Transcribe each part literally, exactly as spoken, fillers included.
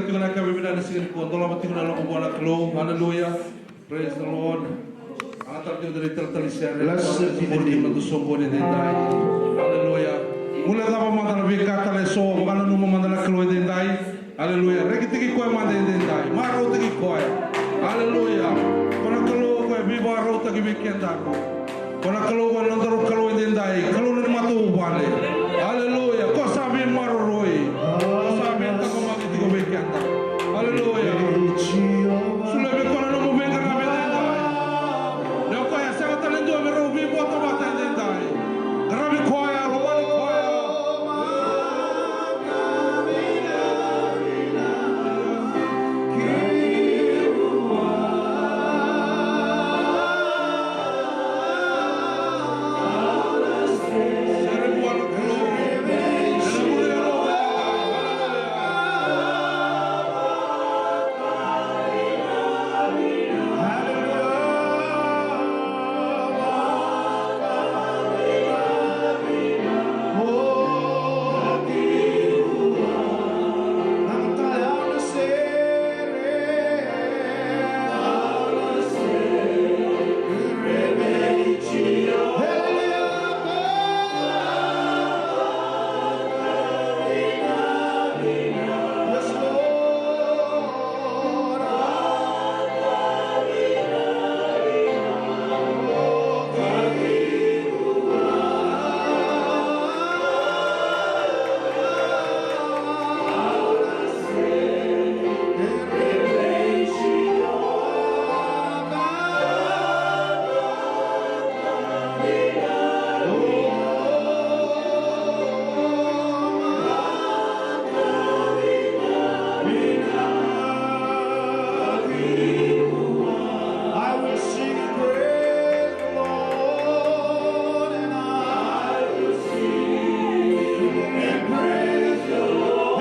Tiko na ka vinaka ni siga nikua, dolava tiko na loma vua na Kalou. Hallelujah. Praise the Lord. A tara tiko na italatala ni sere. Blessed be the name. Na soqoni edaidai. Hallelujah. Mo lai cava mada na veika tale eso, vakananuma mada na Kalou edaidai. Hallelujah. Rekitaki koya mada edaidai. Marautaki koya. Hallelujah. Ko na Kalou koya veivakarautaki vei keda. Ko na Kalou, ko na nodaru Kalou edaidai, Kalou ni matavuvale. Hallelujah. Ko sa veimaroroi. Ko sa veitaqomaki tiko vei keda. Hallelujah. Solia vei koya na nomu veiqaravi edaidai. Lewa koya, sega tale e dua me rau veivotavata edaidai. Qaravi koya, lomani koya. I will sing and praise the Lord, and I will sing and praise the Lord.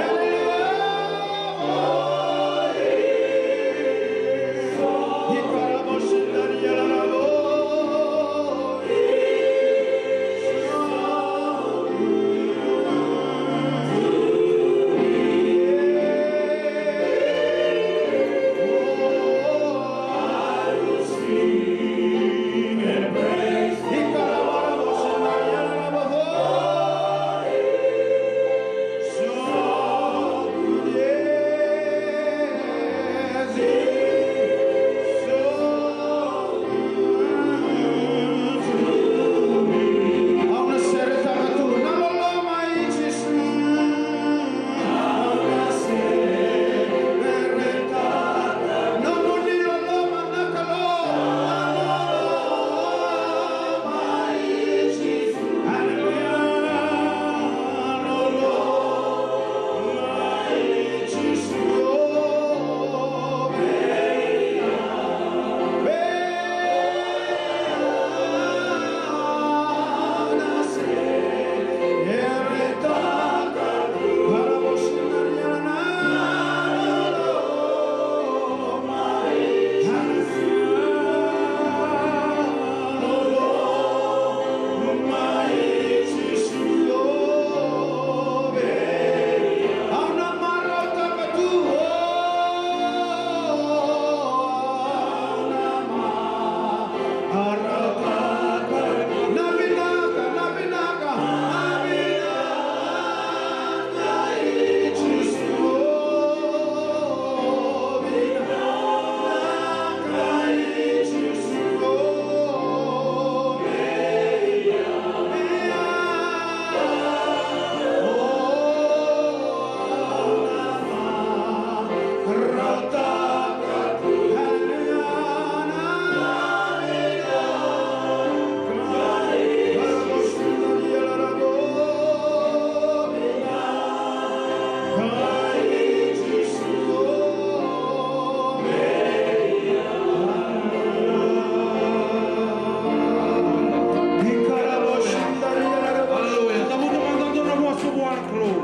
Hallelujah. Cavuta mada dua na vosa vua na Kalou.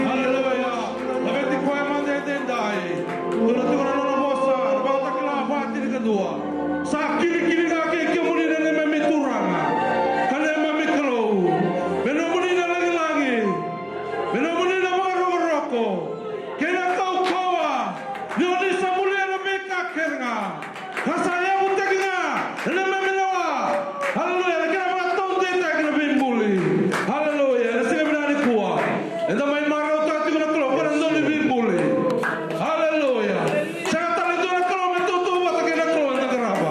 Hallelujah. Laveti koya mada edaidai. Tukuna tiko na nona vosa, na Vakatakila va tinikadua. Sa kirikiri ga kei kemuni na neimami Turaga ka neimami Kalou. Me nomuni na lagilagi, me nomuni na vakarokoroko kei na kaukauwa. Ni oni sa bulia na veika kece ga. Ka sa yavutaki ga ena neimami lewa. Haleluya. Ena kena vakataudeitaki na veibuli. Haleluya. Ena siga vinaka nikua, eda mai marautaka tiko na Kalou, ko na dau ni veibuli. Haleluya. Sega tale e dua na kalou me tautauvata kei na Kalou eda qarava.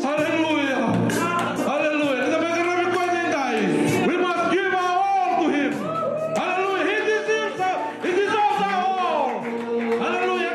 Haleluya. Haleluya. Eda mai qaravi koya edaidai. We must give our all to him. Haleluya. He deserves our, he deserves our all. Haleluya.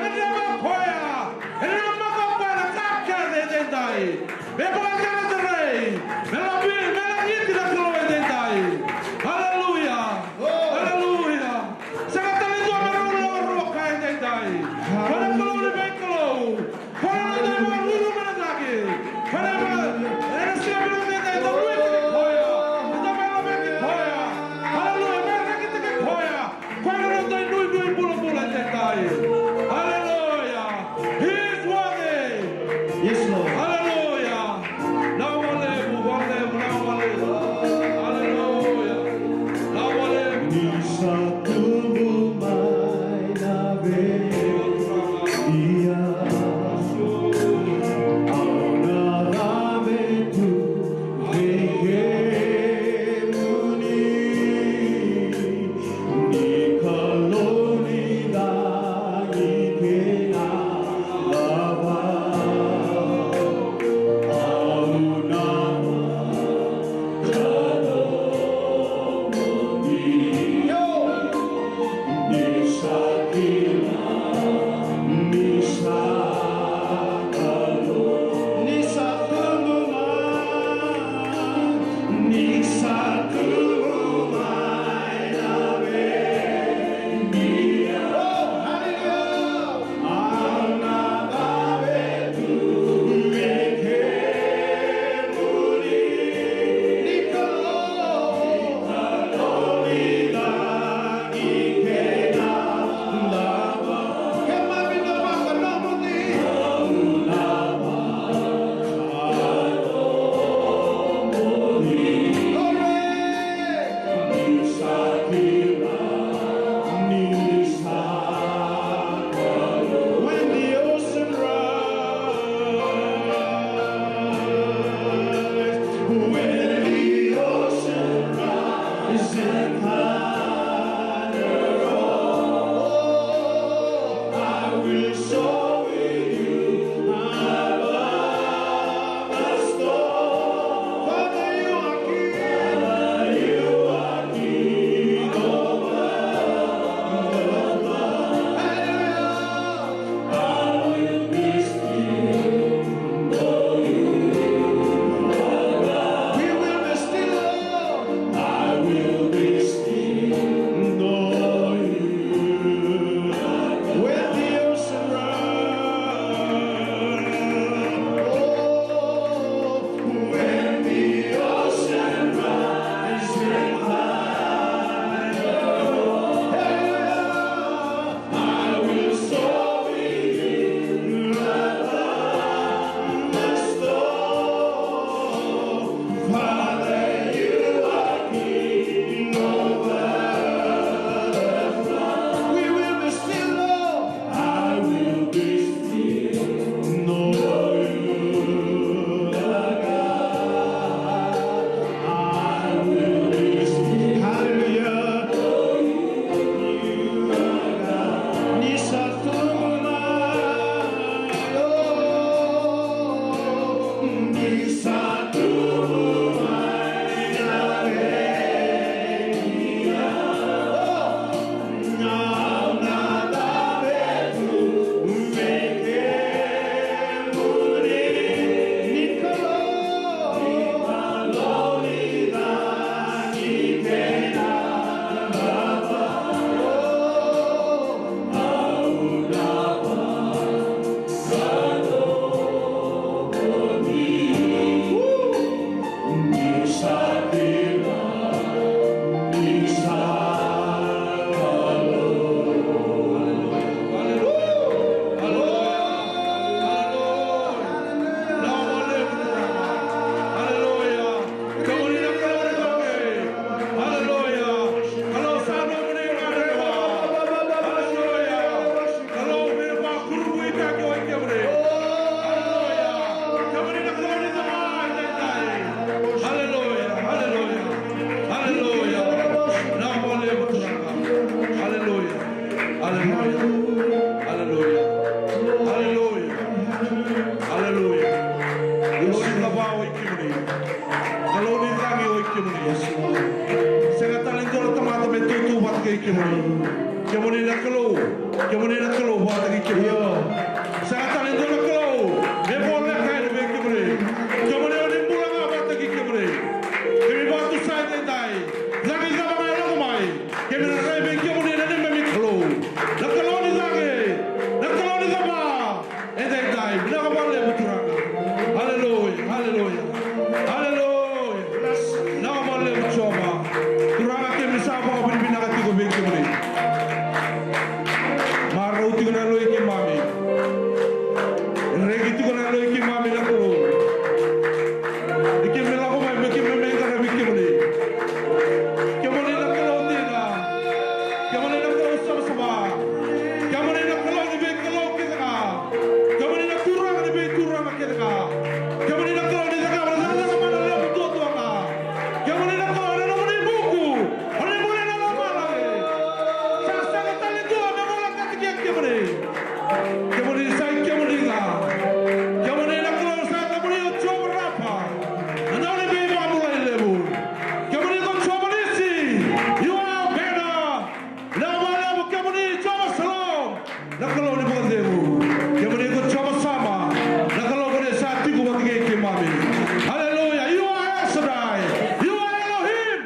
Kemuni na Kalou vakataki kemuni. Sega tale e dua na Kalou me voleka yani vei kemuni. Kemuni o ni bula ga vakataki kemuni. Keimami vakatusa edaidai. Cagi cava ga e lako mai, keimami na rai vei kemuni na neimami Kalou. Na Kalou ni cagi, na Kalou ni cava. Edaidai, vinaka vakalevu Turaga. Aleluya, aleluya, aleluya. Vinaka vakalevu Jiova. Turaga, keimami sa vakavinavinaka tiko vei kemuni. Marau tiko na yalo i keimami. Reki tiko na yalo i keimami na Kalou. Ni keimami lako mai me keimami qaravi kemuni. Kemuni na Kalou dina. Kemuni na Kalou savasava. Kemuni na Kalou ni veikalou kece ga. Kemuni na Turaga ni veituraga kece ga. Kemuni na Kalou ni cakava na cakacaka mana levu duadua ga. Kemuni na Kalou na nomuni vuku. O ni bula na lomalagi. Sa sega tale dua me volekati kei kemuni. Kemuni sa i kemuni ga. Kemuni na Kalou sa i kemuni o Jiova Rapa. Na dauniveivakabulai levu. Kemuni ko Jiova Nisi. You are better. Vinaka vakalevu kemuni Jiova Shalom. Na Kalou ni vakacegu. Kemuni ko Jiova Sama. Na Kalou ko ni sa tiko vata kei keimami. Hallelujah. You are El Shaddai. You are Elohim.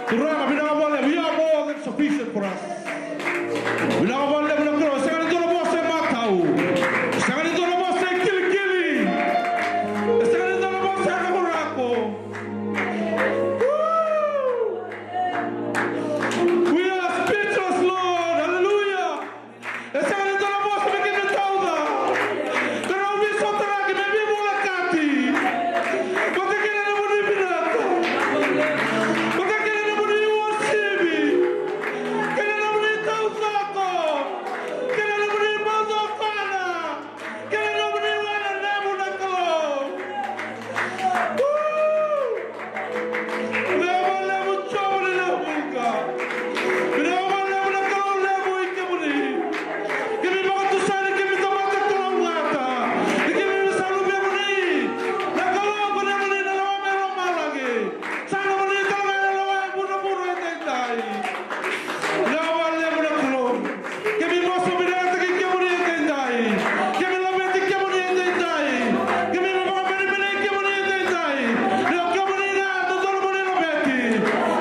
Turaga, vinaka vakalevu, you are more than sufficient for us. Vinaka vakalevu na Kalou, sega ni dua na vosa e matau. Sega ni dua na vosa e kilikili. Sega ni dua na vosa e rakorako. Woo! We are speechless, Lord. Hallelujah. E sega ni dua na vosa me keimami tauca. Ka rau veisotaraki me veivolekati. Vata kei na nomuni vinaka. Vata kei na nomuni uasivi. Kei na nomuni taucoko. Kei na nomuni maucokona. Kei na nomuni wai na levu na Kalou. Woo! Vinaka vakalevu Jiova ni levu ka. Vinaka vakalevu na Kalou levu i kemuni. Keimami vakatusa ni keimami tamata kalougata. Ni keimami sa luvemuni. Na Kalou ko nomuni na lewa mai lomalagi. Sa nomuni tale ga na lewa e vuravura edaidai. Vinaka vakalevu na Kalou. Keimami vosa vinakataki kemuni edaidai. Keimami laveti kemuni edaidai. Keimami vakamenemenei kemuni edaidai. Ni o kemuni ga dodonu mo ni laveti.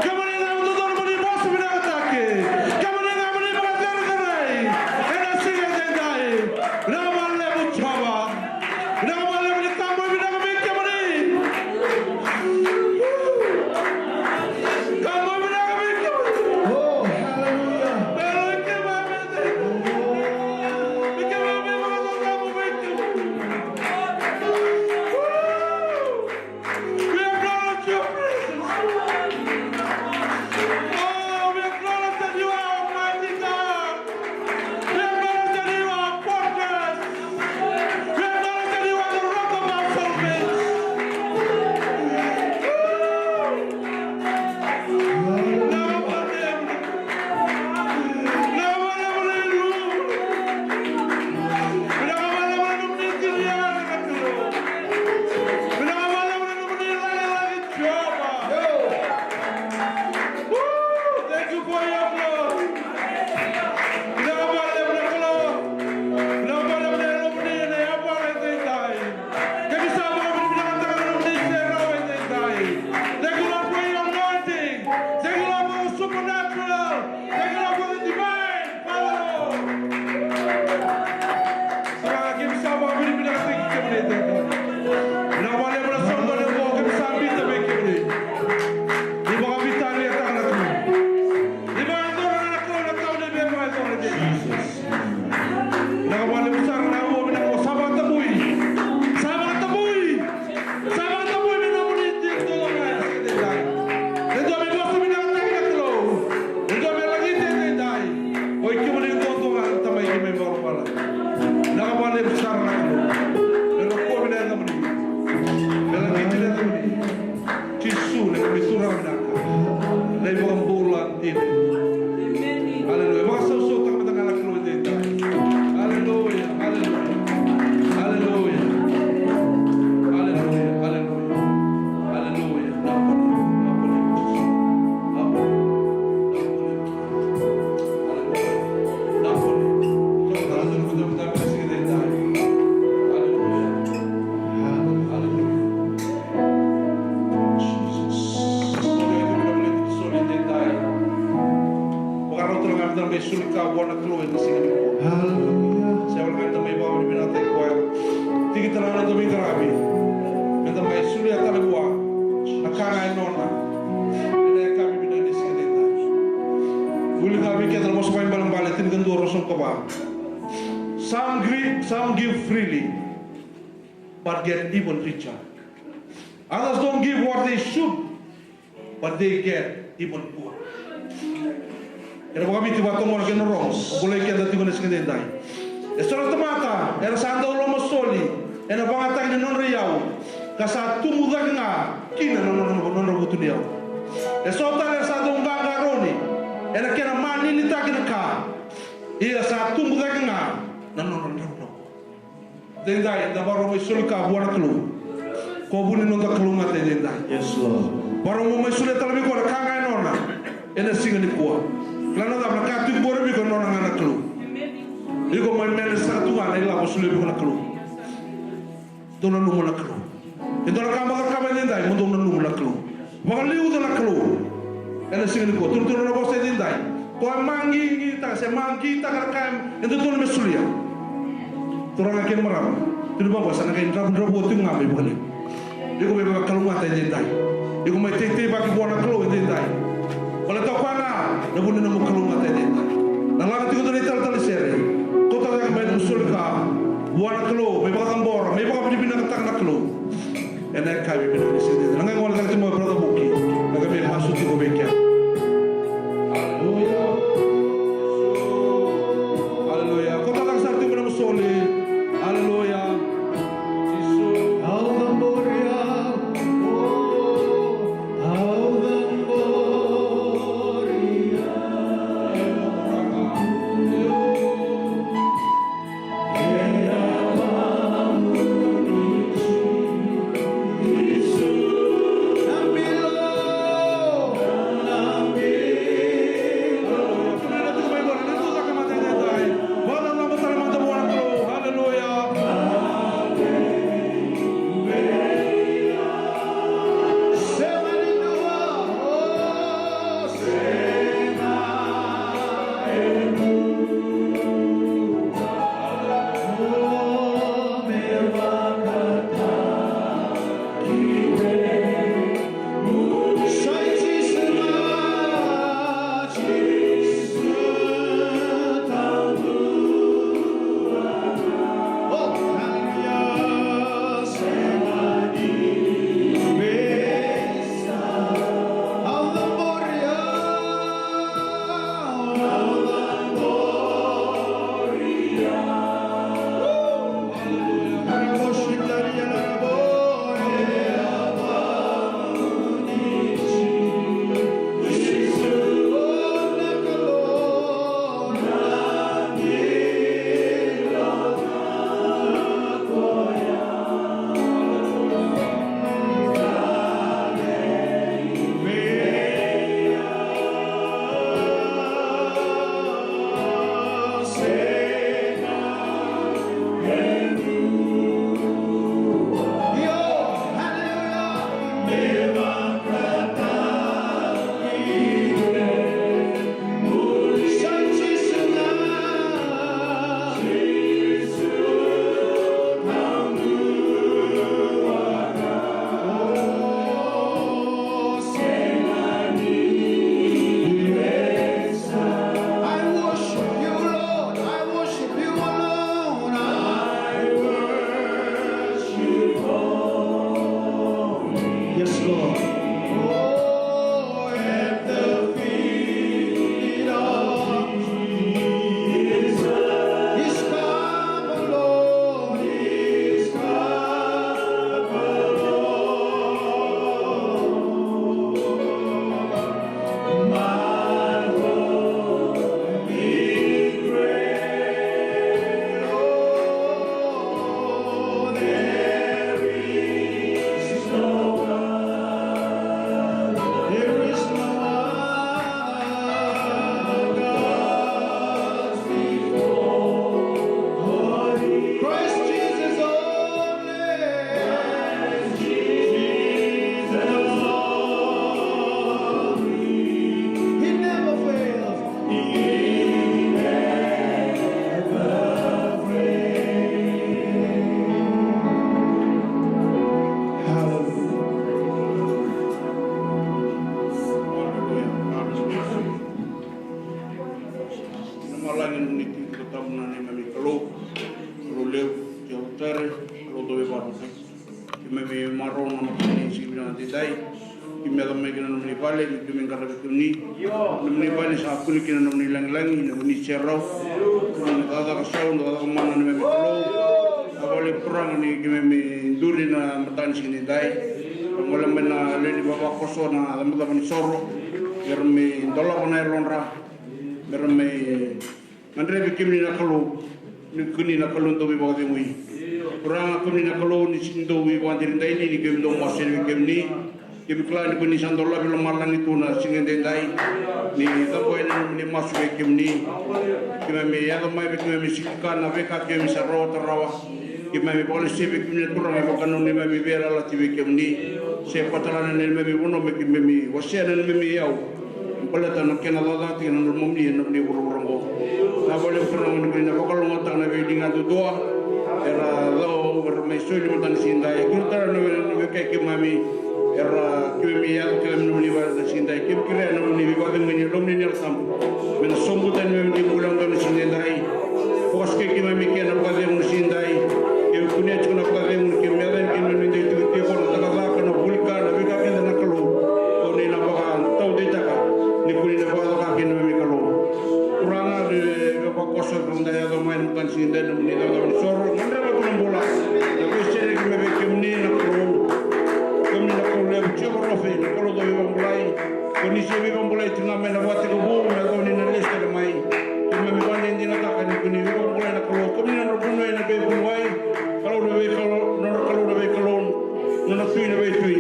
Kemuni ga dodonu mo ni vosa vinakataki. Kemuni ga mo ni vakacerecerei. Ena siga edaidai. Vinaka vakalevu Jiova. Vinaka vakalevu ni ka boi vinaka vei kemuni. Ka boi vinaka vei kemuni. Oh, hallelujah. Belo i keimami. I keimami vakacaucautaki vei kemuni. We acknowledge your presence. Oh, we acknowledge that you are Almighty God. We acknowledge that you are fortress. We acknowledge that you are the rock of our salvation. Woo! Vinaka vakalevu. Vinaka vakalevu na Kalou. Vinaka vakalevu na nomuni tiniana na Kalou. Vinaka vakalevu na nomuni lagilagi Jiova. Woo! Thank you for your blood. Vinaka vakalevu na Kalou. Vinaka vakalevu na Yalomuni ena yavala edaidai. Keimami sa vakavinavinakataka na nomuni serau edaidai. Thank you, Lord, for your anointing. Thank you, Lord, for the supernatural. Thank you, Lord, for the divine power. Turaga, keimami sa vakavinavinakataki kemuni edaidai. Vinaka vakalevu na soqoni oqo keimami sa biuta vei kemuni. Ni vakavitalia taka na Kalou. Ni vakayacora na Kalou na Kalou ni veivakayacora. Vinaka vakalevu sara na aua vinaka, sa vakatabui. Sa vakatabui. Sa vakatabui me nomuni tiko taucoko ena siga edaidai. E dua me vosa vinakataki na Kalou. E dua me lagiti edaidai. O i kemuni duadua ga na Tamai keimami vakalomalagi. Vinaka vakalevu sara na Kalou. Me rokovi na yacamuni. Me lagiti na yacamuni. Jisu, na neimami Turaga vinaka. Na iVakabula dina. Aleluya. Vakasausautaka mada ga na Kalou edaidai. Aleluya, aleluya, aleluya. Aleluya, aleluya. Aleluya. Napoli, napoli. Napoli, napoli. Aleluya. Napoli. Vosa Vakaibalebale tinikadua ruasagavulu ka va. Some give, some give freely, but get even richer. Others don't give what they should, but they get even poor. Era vakaviti vatoqona kei na rogo, o bulai keda tiko na siga edaidai. E so na tamata era sa dau lomasoli ena vagataki ni nodra iyau, ka sa tubu cake ga kina na nodra, nodra vutuniyau. E so tale era sa dau qaqarauni ena kena maninitaki na ka, ia sa tubu cake ga na nodra draulovo. Edaidai da vakarau mai soli ka vua na Kalou. Ko vu ni noda kalougata edaidai. Yes, Lord. Vakarau mai solia tale vei koya na ka ga e nona ena siga nikua. Kila na cava, na ka tiko vua vei iko e nona ga na Kalou. Iko mai mene saka tu ga na ilavo solia vei iko na Kalou. Dou nanuma na Kalou. E dua na ka mo cakava edaidai, mo dou nanuma na Kalou. Vakaliuca na Kalou ena siga nikua. Turuturu na vosa edaidai. Ko e magigitaka se magitaka na ka e dodonu me solia. Turaga kei na marama, turi vaqo sa na qai dravudravua tiko ga mai vakalevu. Iko mai vakalougata edaidai. Iko mai teiteivaki vua na Kalou edaidai. Baleta o koya ga na vu ni nomu kalougata edaidai. Na laga tiko dua na italatala ni sere. Kauta cake mai nomu soli ka vua na Kalou, mai vakacabora, mai vakavinavinakataka na Kalou. Ena yakavi vinaka ni siga edaidai. Na qai gole cake tiko mai Brother Vuki. Na qai mai masu tiko vei keda. Aleluya. Aleluya. Kauta cake sara tiko mai nomu soli. Aleluya. Jisu. Kalou levu, Jiova Tare, Kalou dau veivakarautaki. Keimami marau na mataka ni siga vinaka edaidai. Keimami yaco mai kina nomuni vale, me keimami qaravi kemuni. Nomuni vale sa kune kina nomuni lagilagi, nomuni serau. Nomuni cakacaka sau, na cakacaka mana neimami Kalou. Vinaka vakalevu Turaga ni keimami duri na mataka ni siga edaidai. Gole mai na lewe ni vavakoso, na icavacava ni soro. Me ra mai dolava na yalodra. Me ra mai gadrevi kemuni na Kalou, ni koni na Kalou dau veivakacegui. Turaga, kemuni na Kalou ni sega ni dau veivakadinadinataki ni keimami dau masu yani vei kemuni. Keimami kila ni koni sa dolavi lomalagi tu na siga edaidai. Ni cabo yani na nomuni masu vei kemuni. Keimami yaco mai vei keimami sika na veika keimami sa rawata rawa. Keimami vakalesuya vei kemuni na Turaga, vaka na neimami veiyalayalati vei kemuni. Se patala na neimami vanua me keimami wasea na neimami iyau. Baleta na kena cakacaka tiko na nomuni, na nomuni vuravura oqo. Vinaka vakalevu Turaga ni ko ni na vakalougatataka na veiliga duadua. Era cau, era mai soli mataka ni siga edaidai. Kura tale na veiwekani keimami. Era keimami yaco keimami nomuni vale na siga edaidai. Keimami kerea na nomuni veivakacegui ni Yalomuni na Yalo Tabu. Me na sobuta na neimami bula ena dua na siga edaidai. Vakasukai keimami kei na vakacegu na siga edaidai. Keimami kunea tiko na vakacegu ni keimami yaco yani keimami dau tikotiko na cakacaka, na vuli ka, na veika kece na Kalou. Ko ni na vakataudeitaka ni ko ni na vakacakacaka kei na neimami Kalou. Turaga, ni vakakoso na noda yaco mai na mataka ni siga edaidai, na nomuni cakacaka ni soro, gadreva tu na bula. Na veisereki mai vei kemuni na Kalou. Kemuni na Kalou levu, Jiova Rafa, na Kalou dau veivakabulai. Ko ni se veivakabulai tiko ga mai na vakatekivu, me yacova ni na lesu tale mai. Keimami vakadinadinataka ni ko ni veivakabulai na Kalou. Kemuni na nodra vuniwai na veivuniwai. Kalou na veikalou, nodra Kalou na veikalou. Nodra tui na veitui.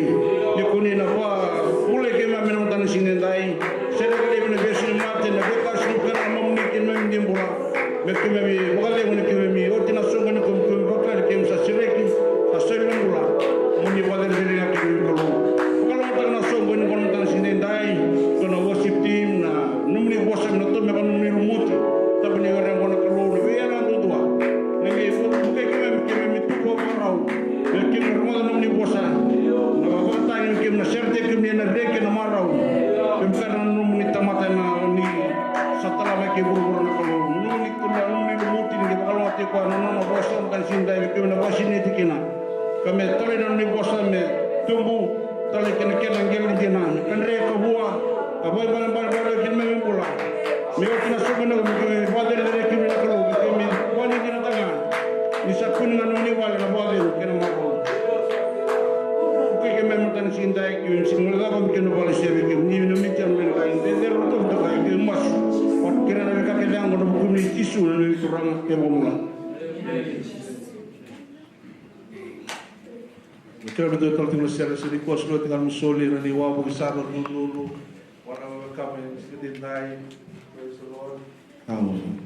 Ni ko ni na vakabulai keimami ena mataka ni siga edaidai. Sereki laivi na vesu ni mate, na veika sa bukena na nomuni keimami dui bula. Me keimami vakacegu ni keimami oti na soqo ni keimami, keimami vakila ni keimami sa sereki, sa soli na bula. Mo ni vakacerecerei ga keimami Kalou. Vakalougatataka na soqo ni qo na mataka ni siga edaidai. Dua na worship team, na nomuni vosa me na tomeka na nomuni lumuti. Tabu ni were qo na Kalou, na veiyala duadua. Me qai vukei keimami, keimami tu vakavakarau. Me keimami rogoca na nomuni vosa. Na vakatagi me keimami na sereti kemuni ena reki, ena marau. Keimami kaya na nomuni tamata ena ni sa tala mai ki vuravura na Kalou. Nomuni kemuni, nomuni lumuti ni qai vakalougatataki koya na nona vosa, mataka ni siga edaidai, me keimami na vakasinaiti kina. Ka me talai na nomuni vosa me tubu, talai kina kena qele dina. Me kadre ka vua, ka vakaibalebale vei keimami bula. Me oti na soqo ni qo me keimami vakacerecerei kemuni na Kalou, me keimami vakadinadinataka ga ni sa kune ga na nomuni vale na vakacegu kei na marau. Vukei keimami mataka ni siga edaidai, keimami sega ni guilecava me keimami vakalesuya vei kemuni, ni nomuni tiko na leqa, ni cecere ratou toka, keimami masu. Kerea na veika kece ga qo ena vuku i Jisu na neimami Turaga kei na iVakabula. Io, kerea me dua tale tiko na sere, sere ni kua, sa dua tiko na soli, na ni wavoki sara na lululu. Wana wekame ni siga edaidai. Praise the Lord. Amen.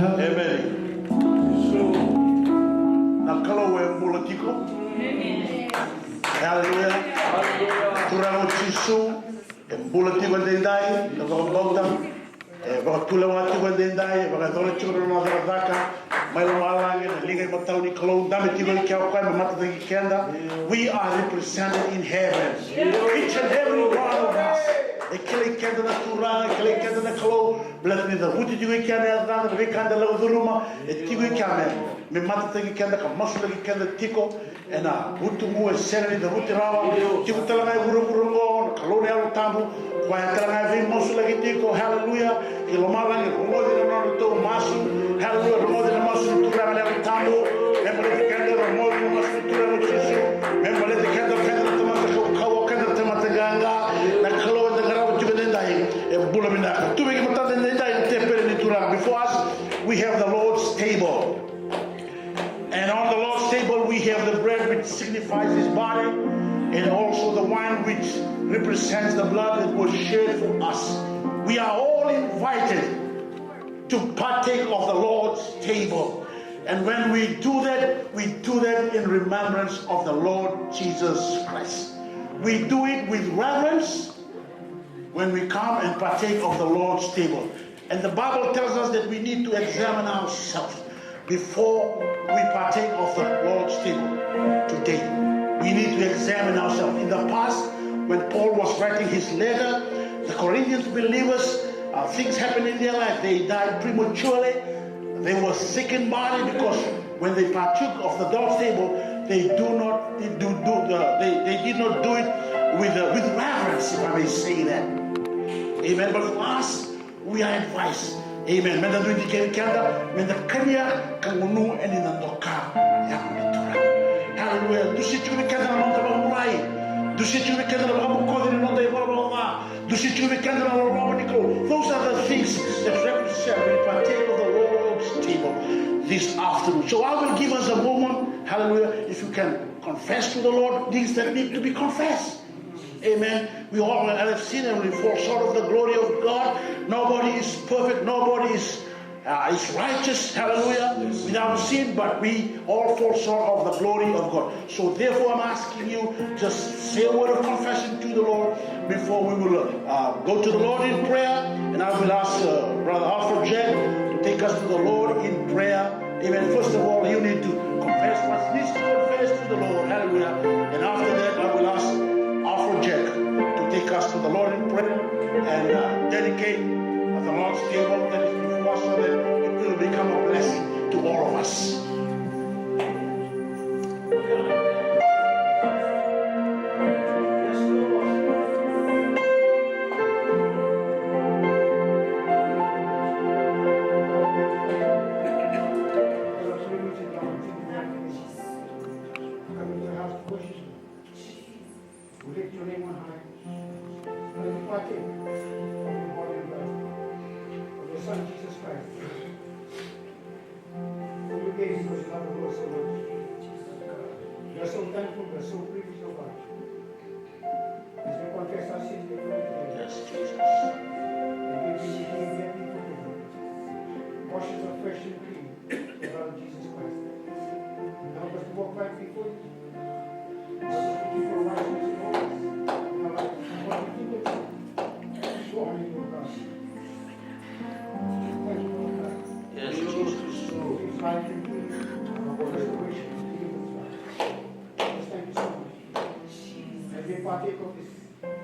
Emeni. Na Kalou e bula tiko. Haleluya. Turaga o Jisu e bula tiko edaidai, na vakabauta. E vakatulewa tiko edaidai, e vakayacora tiko na nona cakacaka mai lomalagi, na liga imatau ni Kalou. Dabe tiko i kea o koya me matataki keda. We are represented in heaven. Each and every one of us. E kilai keda na Turaga, e kilai keda na Kalou. Baleta ni cavuti tiko i kea na yacana, na veika eda lako curuma, e tiko i kea me, me matataki keda ka masulaki keda tiko ena vutugu e sega ni cavuti rawa. Tiko tale ga e vuravura oqo na Kalou na Yalo Tabu, koya tale ga e veimasulaki tiko. Haleluya. Kei lomalagi, rogoci na nodratou masu. Haleluya. Rogoci na masu ni Turaga na Yalo Tabu. Me baleti keda, rogoci na masu ni Turaga o Jisu. Me baleti keda, keda na tamata kaukauwa, keda na tamata qaqa. Na Kalou eda qarava tiko edaidai e bula vinaka. Tu vei matada edaidai na tepeli ni Turaga. Before us, we have the Lord's table. And on the Lord's table, we have the bread which signifies his body, and also the wine which represents the blood that was shed for us. We are all invited to partake of the Lord's table. And when we do that, we do that in remembrance of the Lord Jesus Christ. We do it with reverence when we come and partake of the Lord's table. And the Bible tells us that we need to examine ourselves before we partake of the Lord's table today. We need to examine ourselves. In the past, when Paul was writing his letter, the Corinthians believers, uh, things happened in their life. They died prematurely. They were sick in body because when they partook of the Lord's table, they do not did do, do uh, they, they did not do it with uh, with reverence, if I may say that. Amen. But for us, we are advised. Amen. Meda dui dikeni keda, meda kania ka gunu ena doka. Yaku ni Turaga. Hallelujah. Dusi tiko vei keda na noda vakamurai. Dusi tiko vei keda na vakabokoci ni noda ivalavala ca. Dusi tiko vei keda na loloma ni Kalou. Those are the things that represent we partake of the Lord's table this afternoon. So I will give us a moment, hallelujah, if you can confess to the Lord things that need to be confessed. Amen. We all have sinned and we fall short of the glory of God. Nobody is perfect. Nobody is, uh, is righteous. Hallelujah. Without sin, but we all fall short of the glory of God. So therefore, I'm asking you, just say a word of confession to the Lord before we will, uh, go to the Lord in prayer. And I will ask, uh, Brother Alfred Jack to take us to the Lord in prayer. Amen. First of all, you need to confess what needs to confess to the Lord. Hallelujah. And after that, I will ask Alfred Jack to take us to the Lord in prayer and, uh, dedicate the Lord's table that is before us so that it will become a blessing to all of us. We lift your name on high. Let us partake of your body and blood of your Son, Jesus Christ, who you gave because you love the world so much. We are so thankful, we are so privileged, oh God. As we confess our sins before you today. Yes, Jesus. And we bring you here, be forgiven. Wash us afresh and clean. The blood of Jesus Christ. And help us to walk right before you. Help us to keep your righteousness in all of us. And help us to keep it. Glory to God. Thank you, Lord God. Yes, Jesus. Please life and peace. And our restoration to you as well. Just thank you so much. As we partake of this,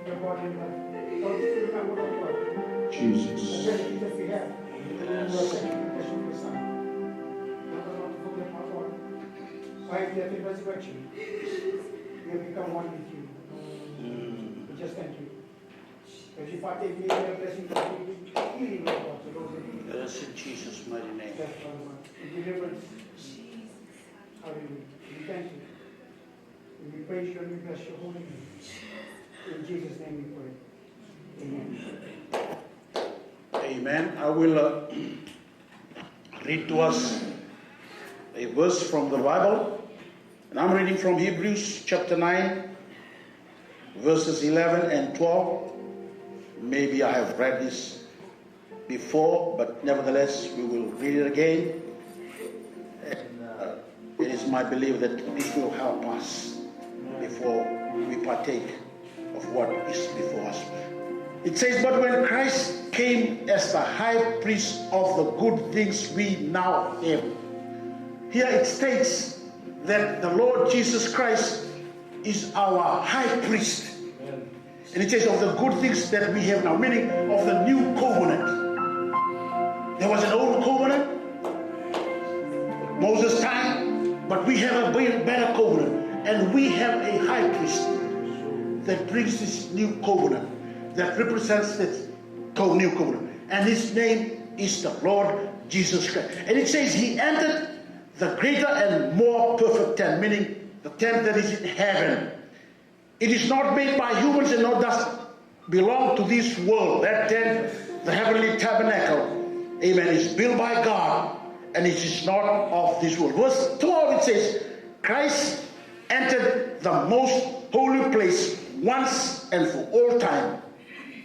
your body and blood, help us to remember, Lord God, Jesus, the benefits that we have in the sacrifice of your Son. Help us not to forget, my Lord, by death and resurrection, we have become one with you. We just thank you. As you partake, may your blessing continue, healing, Lord God, to those in need. Yes, in Jesus' mighty name. Yes, Father God. In deliverance. Hallelujah. We thank you. We praise you and we bless your holy name. In Jesus' name we pray. Amen. Amen. I will, uh, read to us a verse from the Bible. And I'm reading from Hebrews chapter nine, verses eleven and twelve. Maybe I have read this before, but nevertheless, we will read it again. And uh, it is my belief that this will help us before we partake of what is before us. It says, "But when Christ came as the high priest of the good things we now have," here it states that the Lord Jesus Christ is our high priest. And it says, "Of the good things that we have now," meaning of the new covenant. There was an old covenant, Moses' time, but we have a be- better covenant. And we have a high priest that brings this new covenant, that represents this co- new covenant. And his name is the Lord Jesus Christ. And it says, "He entered the greater and more perfect tent," meaning the tent that is in heaven. "It is not made by humans and nor does belong to this world." That tent, the heavenly tabernacle, amen, is built by God, and it is not of this world. Verse twelve, it says, "Christ entered the most holy place once and for all time.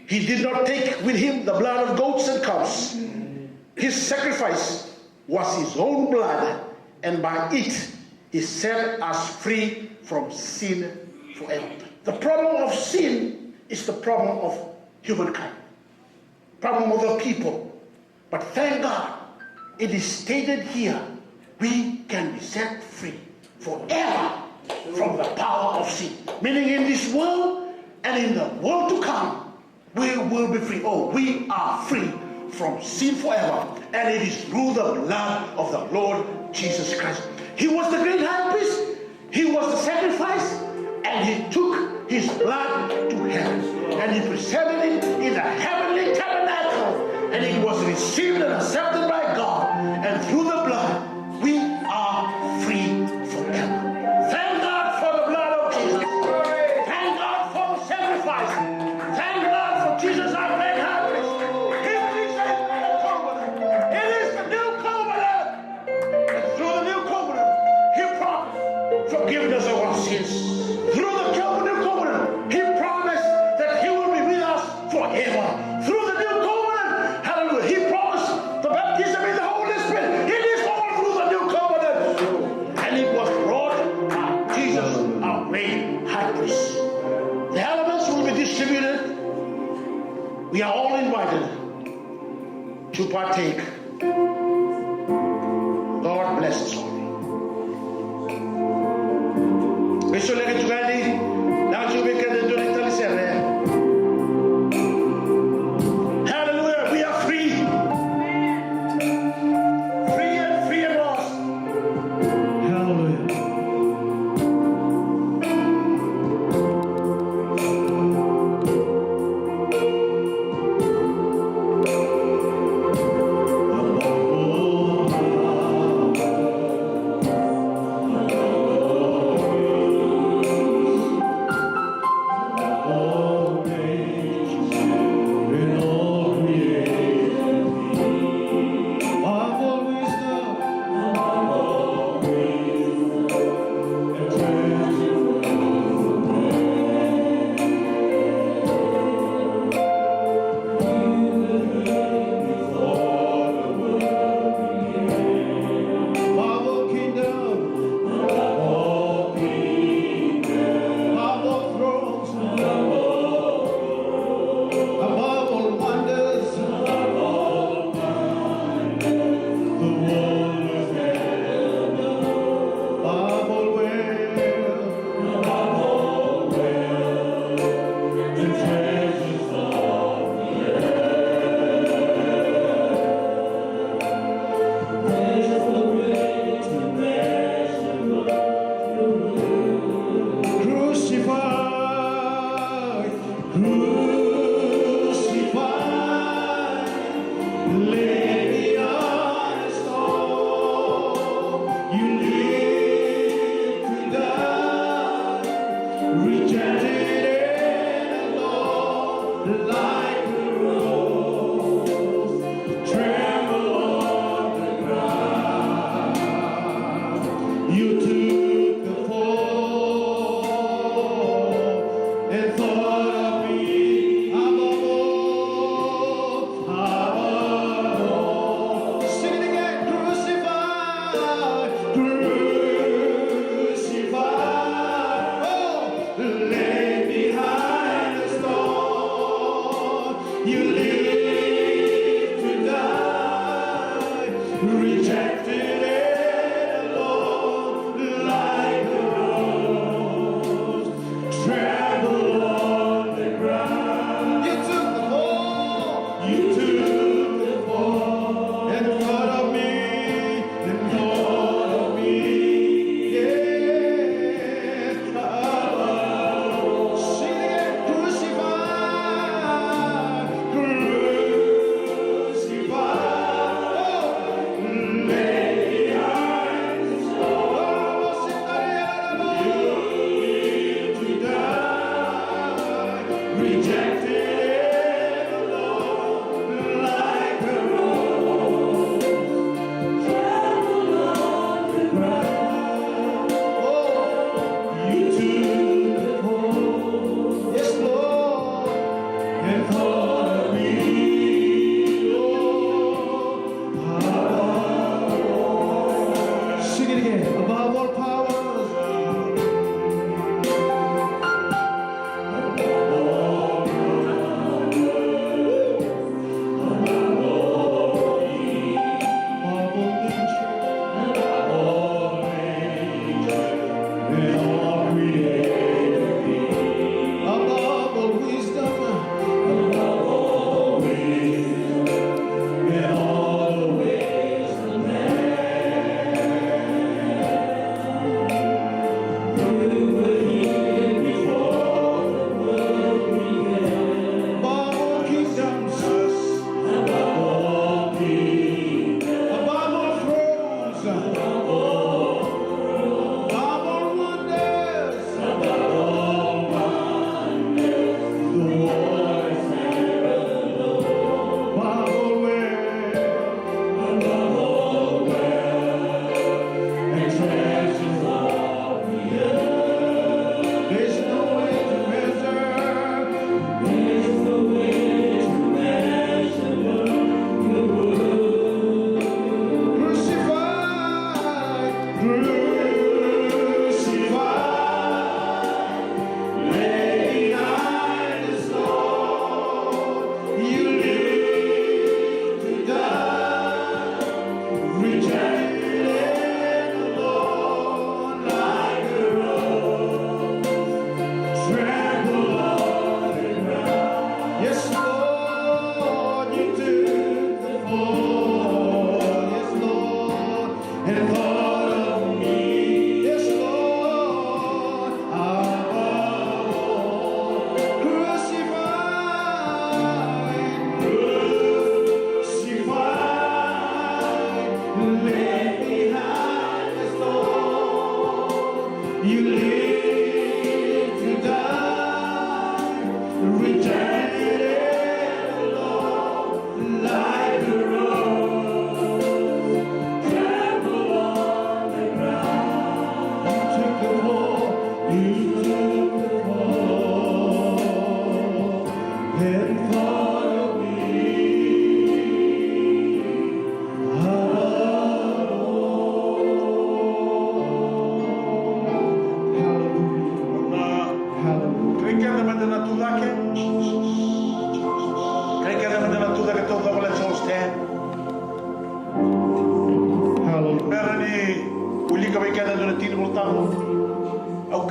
He did not take with him the blood of goats and calves. His sacrifice was his own blood, and by it he set us free from sin forever." The problem of sin is the problem of humankind, problem of the people. But thank God, it is stated here, we can be set free forever from the power of sin. Meaning, in this world and in the world to come, we will be free. Oh, we are free from sin forever. And it is through the blood of the Lord Jesus Christ. He was the great high priest. He was the sacrifice, and he took his blood to heaven, and he presented it in the heavenly tabernacle, and it was received and accepted by God. And through the blood, we are free forever. Thank God for the blood of Jesus. Thank God for the sacrifice. Thank God for Jesus, our great high priest. He presented the covenant. It is the new covenant. And through the new covenant, he promised forgiveness of our sins. Through the co- new covenant, he promised that he will be with us forever. Through the new covenant, hallelujah, he promised the baptism in the Holy Spirit. It is all through the new covenant. And it was brought by Jesus, our great high priest. The elements will be distributed. We are all invited to partake. God bless us all. Veisoleka tiko yani, na tiko vei keda dua na talisere. Hallelujah, we are free. Free and free and lost. Hallelujah. Crucified, crucified, lay me on a stone. You lived to die, rejected and alone, like a rose, tremble on the ground. You took the fall and thought of me. Above all, above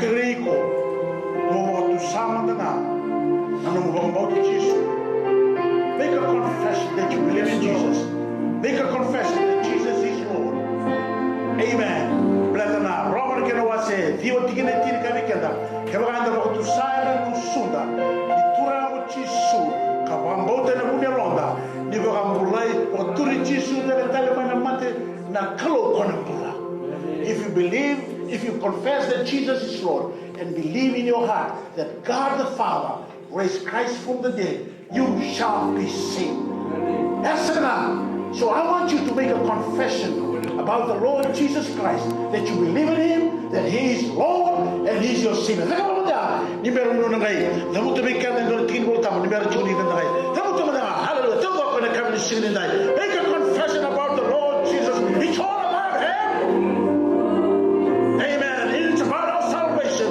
Kerei iko mo vakatusa mada ga na nomu vakabauti Jisu. Make a confession that you believe in Jesus. Make a confession that Jesus is Lord. Amen. Baleta na Roma na kena wase ciwa tikina e tini kaya vei keda, kevaka eda vakatusa ena gusuda ni Turaga o Jisu, ka vakabauta ena vu ni yaloda ni vakabulai, vakaturi Jisu tale tale mai na mate, na Kalou ko na bula. If you believe, if you confess that Jesus is Lord and believe in your heart that God the Father raised Christ from the dead, you shall be saved. That's enough. So I want you to make a confession about the Lord Jesus Christ, that you believe in him, that he is Lord and he is your Savior. Cakava mada, ni bera nona qai cavuta vei keda e dua na tiki ni Volatabu, ni bera tiko ni keda qai cavuta mada. Hallelujah. Taucoko ena yakavi ni siga nidai. Make a confession about the Lord Jesus. It's all about him. Amen. It's about our salvation.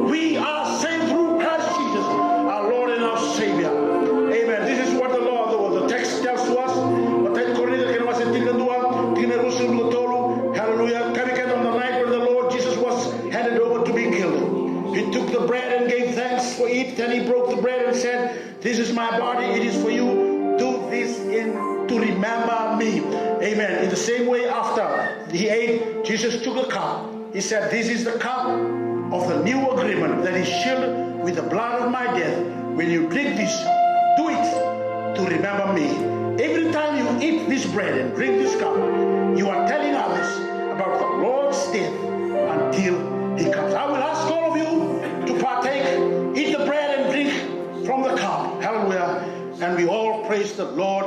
We are saved through Christ Jesus, our Lord and our Savior. Amen. This is what the Lord, the, the text tells to us. Matai ni Korinica, kena wase tinikadua, tikina e ruasagavulu ka tolu. Hallelujah. Kaya vei keda, on the night when the Lord Jesus was handed over to be killed, he took the bread and gave thanks for it. Then he broke the bread and said, "This is my body, it is for you. Do this in to remember me." Amen. In the same way, after he ate, Jesus took a cup. He said, "This is the cup of the new agreement that is sealed with the blood of my death. When you drink this, do it to remember me." Every time you eat this bread and drink this cup, you are telling others about the Lord's death until he comes. I will ask all of you to partake, eat the bread and drink from the cup. Hallelujah. And we all praise the Lord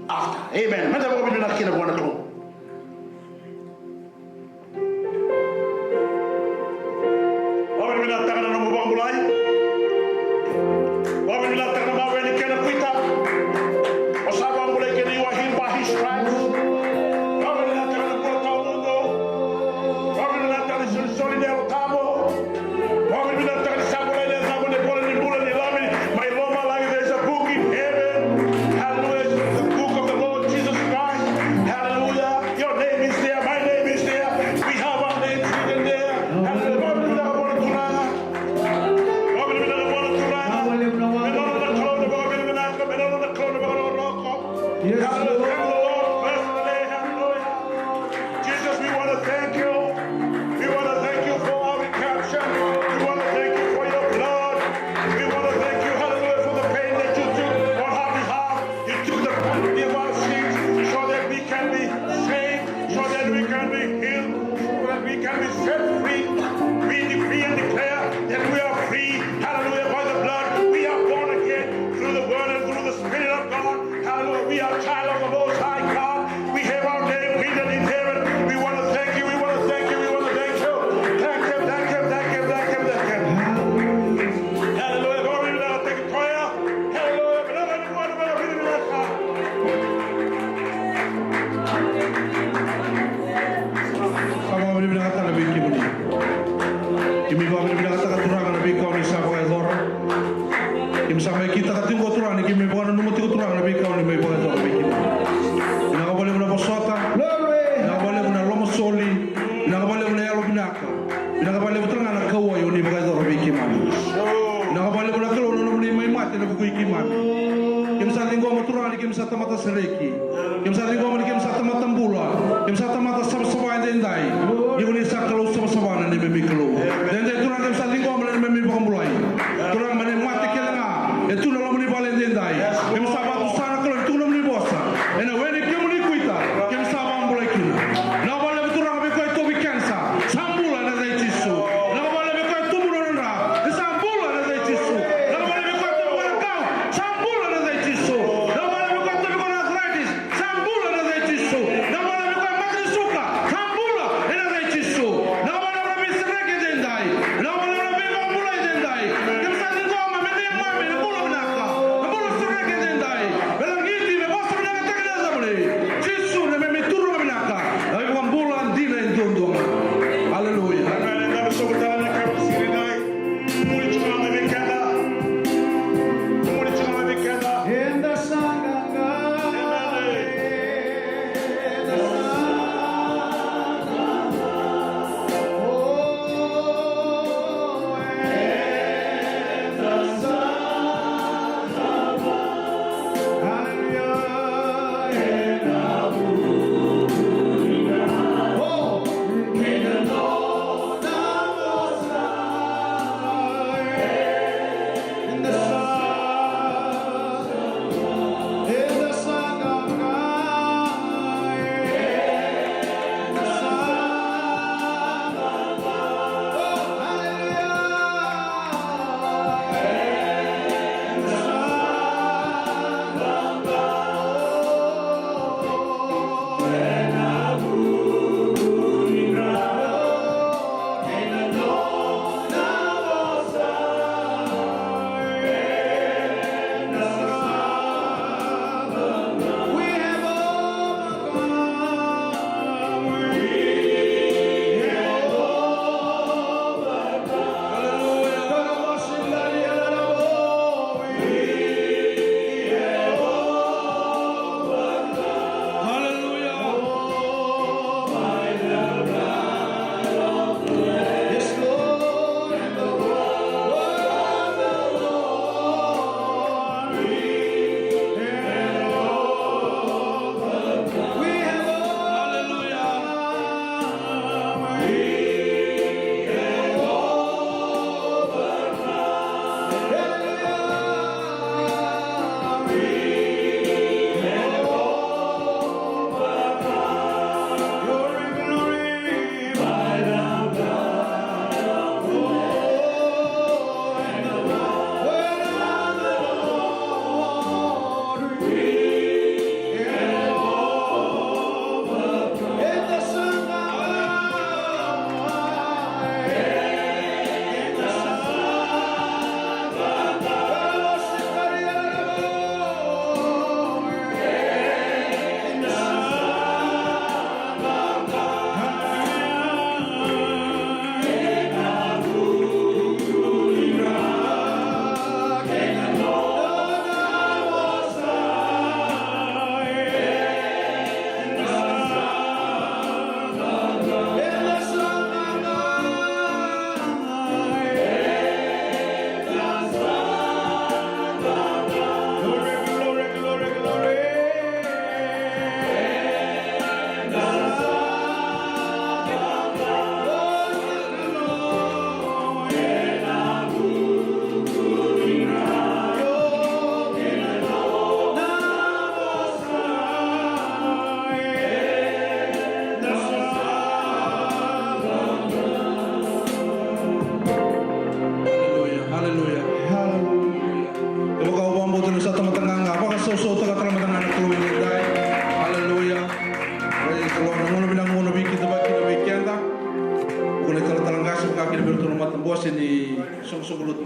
after. Amen. Meda vakavinavinaka kina vua na Kalou. Vakavinavinakataka na nomu vakabulai. Vakavinavinakataka na mawe ni kena kuita. O sa vakabulai kina, you are healed by his stripes. Vakavinavinakataka na bula tawamudu. Vakavinavinakataka na isolisoli ni Yalo Tabu. Vakavinavinakataka ni sa volai na yacamu ena ivola ni bula ni Lami mai lomalagi. There's a book in heaven. Hallelujah. The book of the Lord Jesus Christ. Hallelujah. Your name is there. My name is there. We have our names written there. Hallelujah. Vakavinavinaka vua na Turaga. Vakavinavinaka vua na Turaga. Me nona na Kalou na vakavinavinaka. Me nona na Kalou na vakarokoroko. Hallelujah. Thank the Lord personally. Hallelujah. Jesus, we want to thank you. We want to thank you for our redemption. We want to thank you for your blood. We want to thank you, hallelujah, for the pain that you took on our behalf. You took the penalty of our sins so that we can be saved, so that we can be healed, so that we can be set free. We decree and declare that we are free, hallelujah, by the blood. We are born again through the word and through the Spirit of God. Hallelujah. We are child of the Most High God. We have our name written in heaven. We want to thank you. We want to thank you. We want to thank you. Thank him, thank him, thank him, thank him, thank him. Hallelujah. Glory to God. Thank you, prayer. Hallelujah. Vinaka, vinaka, vinaka, vinaka. Sa vakavinavinaka tale vei kemuni. Keimami vakavinavinakataka, Turaga, na veika o ni sa vakayacora. Keimami sa mai kitaka tiko, Turaga, ni keimami vakananuma tiko, Turaga, na veika o ni mai vakayacora vei keimami. Vinaka vakalevu na vosota. Vinaka vakalevu na lomasoli. Vinaka vakalevu na yalovinaka. Vinaka vakalevu tale ga na kauwai o ni vakayacora vei keimami. Vinaka vakalevu na Kalou na nomuni mai mate ena vuku i keimami. Keimami sa ciqoma, Turaga, ni keimami sa tamata sereki. Keimami sa ciqoma ni keimami sa tamata bula. Keimami sa tamata savasava edaidai. Ni ko ni sa Kalou savasava, na neimami Kalou. Edaidai, Turaga, keimami sa ciqoma na neimami vakabulai. Turaga, mai na mate kece ga e tu na loma ni vale edaidai. Keimami sa vakatusa, na Kalou, ni tukuna nomuni vosa, ena we ni kemuni kuita keimami sa vakabulai kina. Vinaka vakalevu, Turaga, vei koya e tauvi kenisa, sa bula ena yaca i Jisu. Vinaka vakalevu vei koya e tubu nona dra, ni sa bula ena yaca i Jisu. Vinaka vakalevu vei koya e tubu na kau, sa bula ena yaca i Jisu. Vinaka vakalevu vei koya e tubu na arthritis, sa bula ena yaca i Jisu. Vinaka vakalevu vei koya e mate ni suka, sa bula ena yaca i Jisu. Vinaka vakalevu na veisereki edaidai. Vinaka vakalevu na veivakabulai edaidai.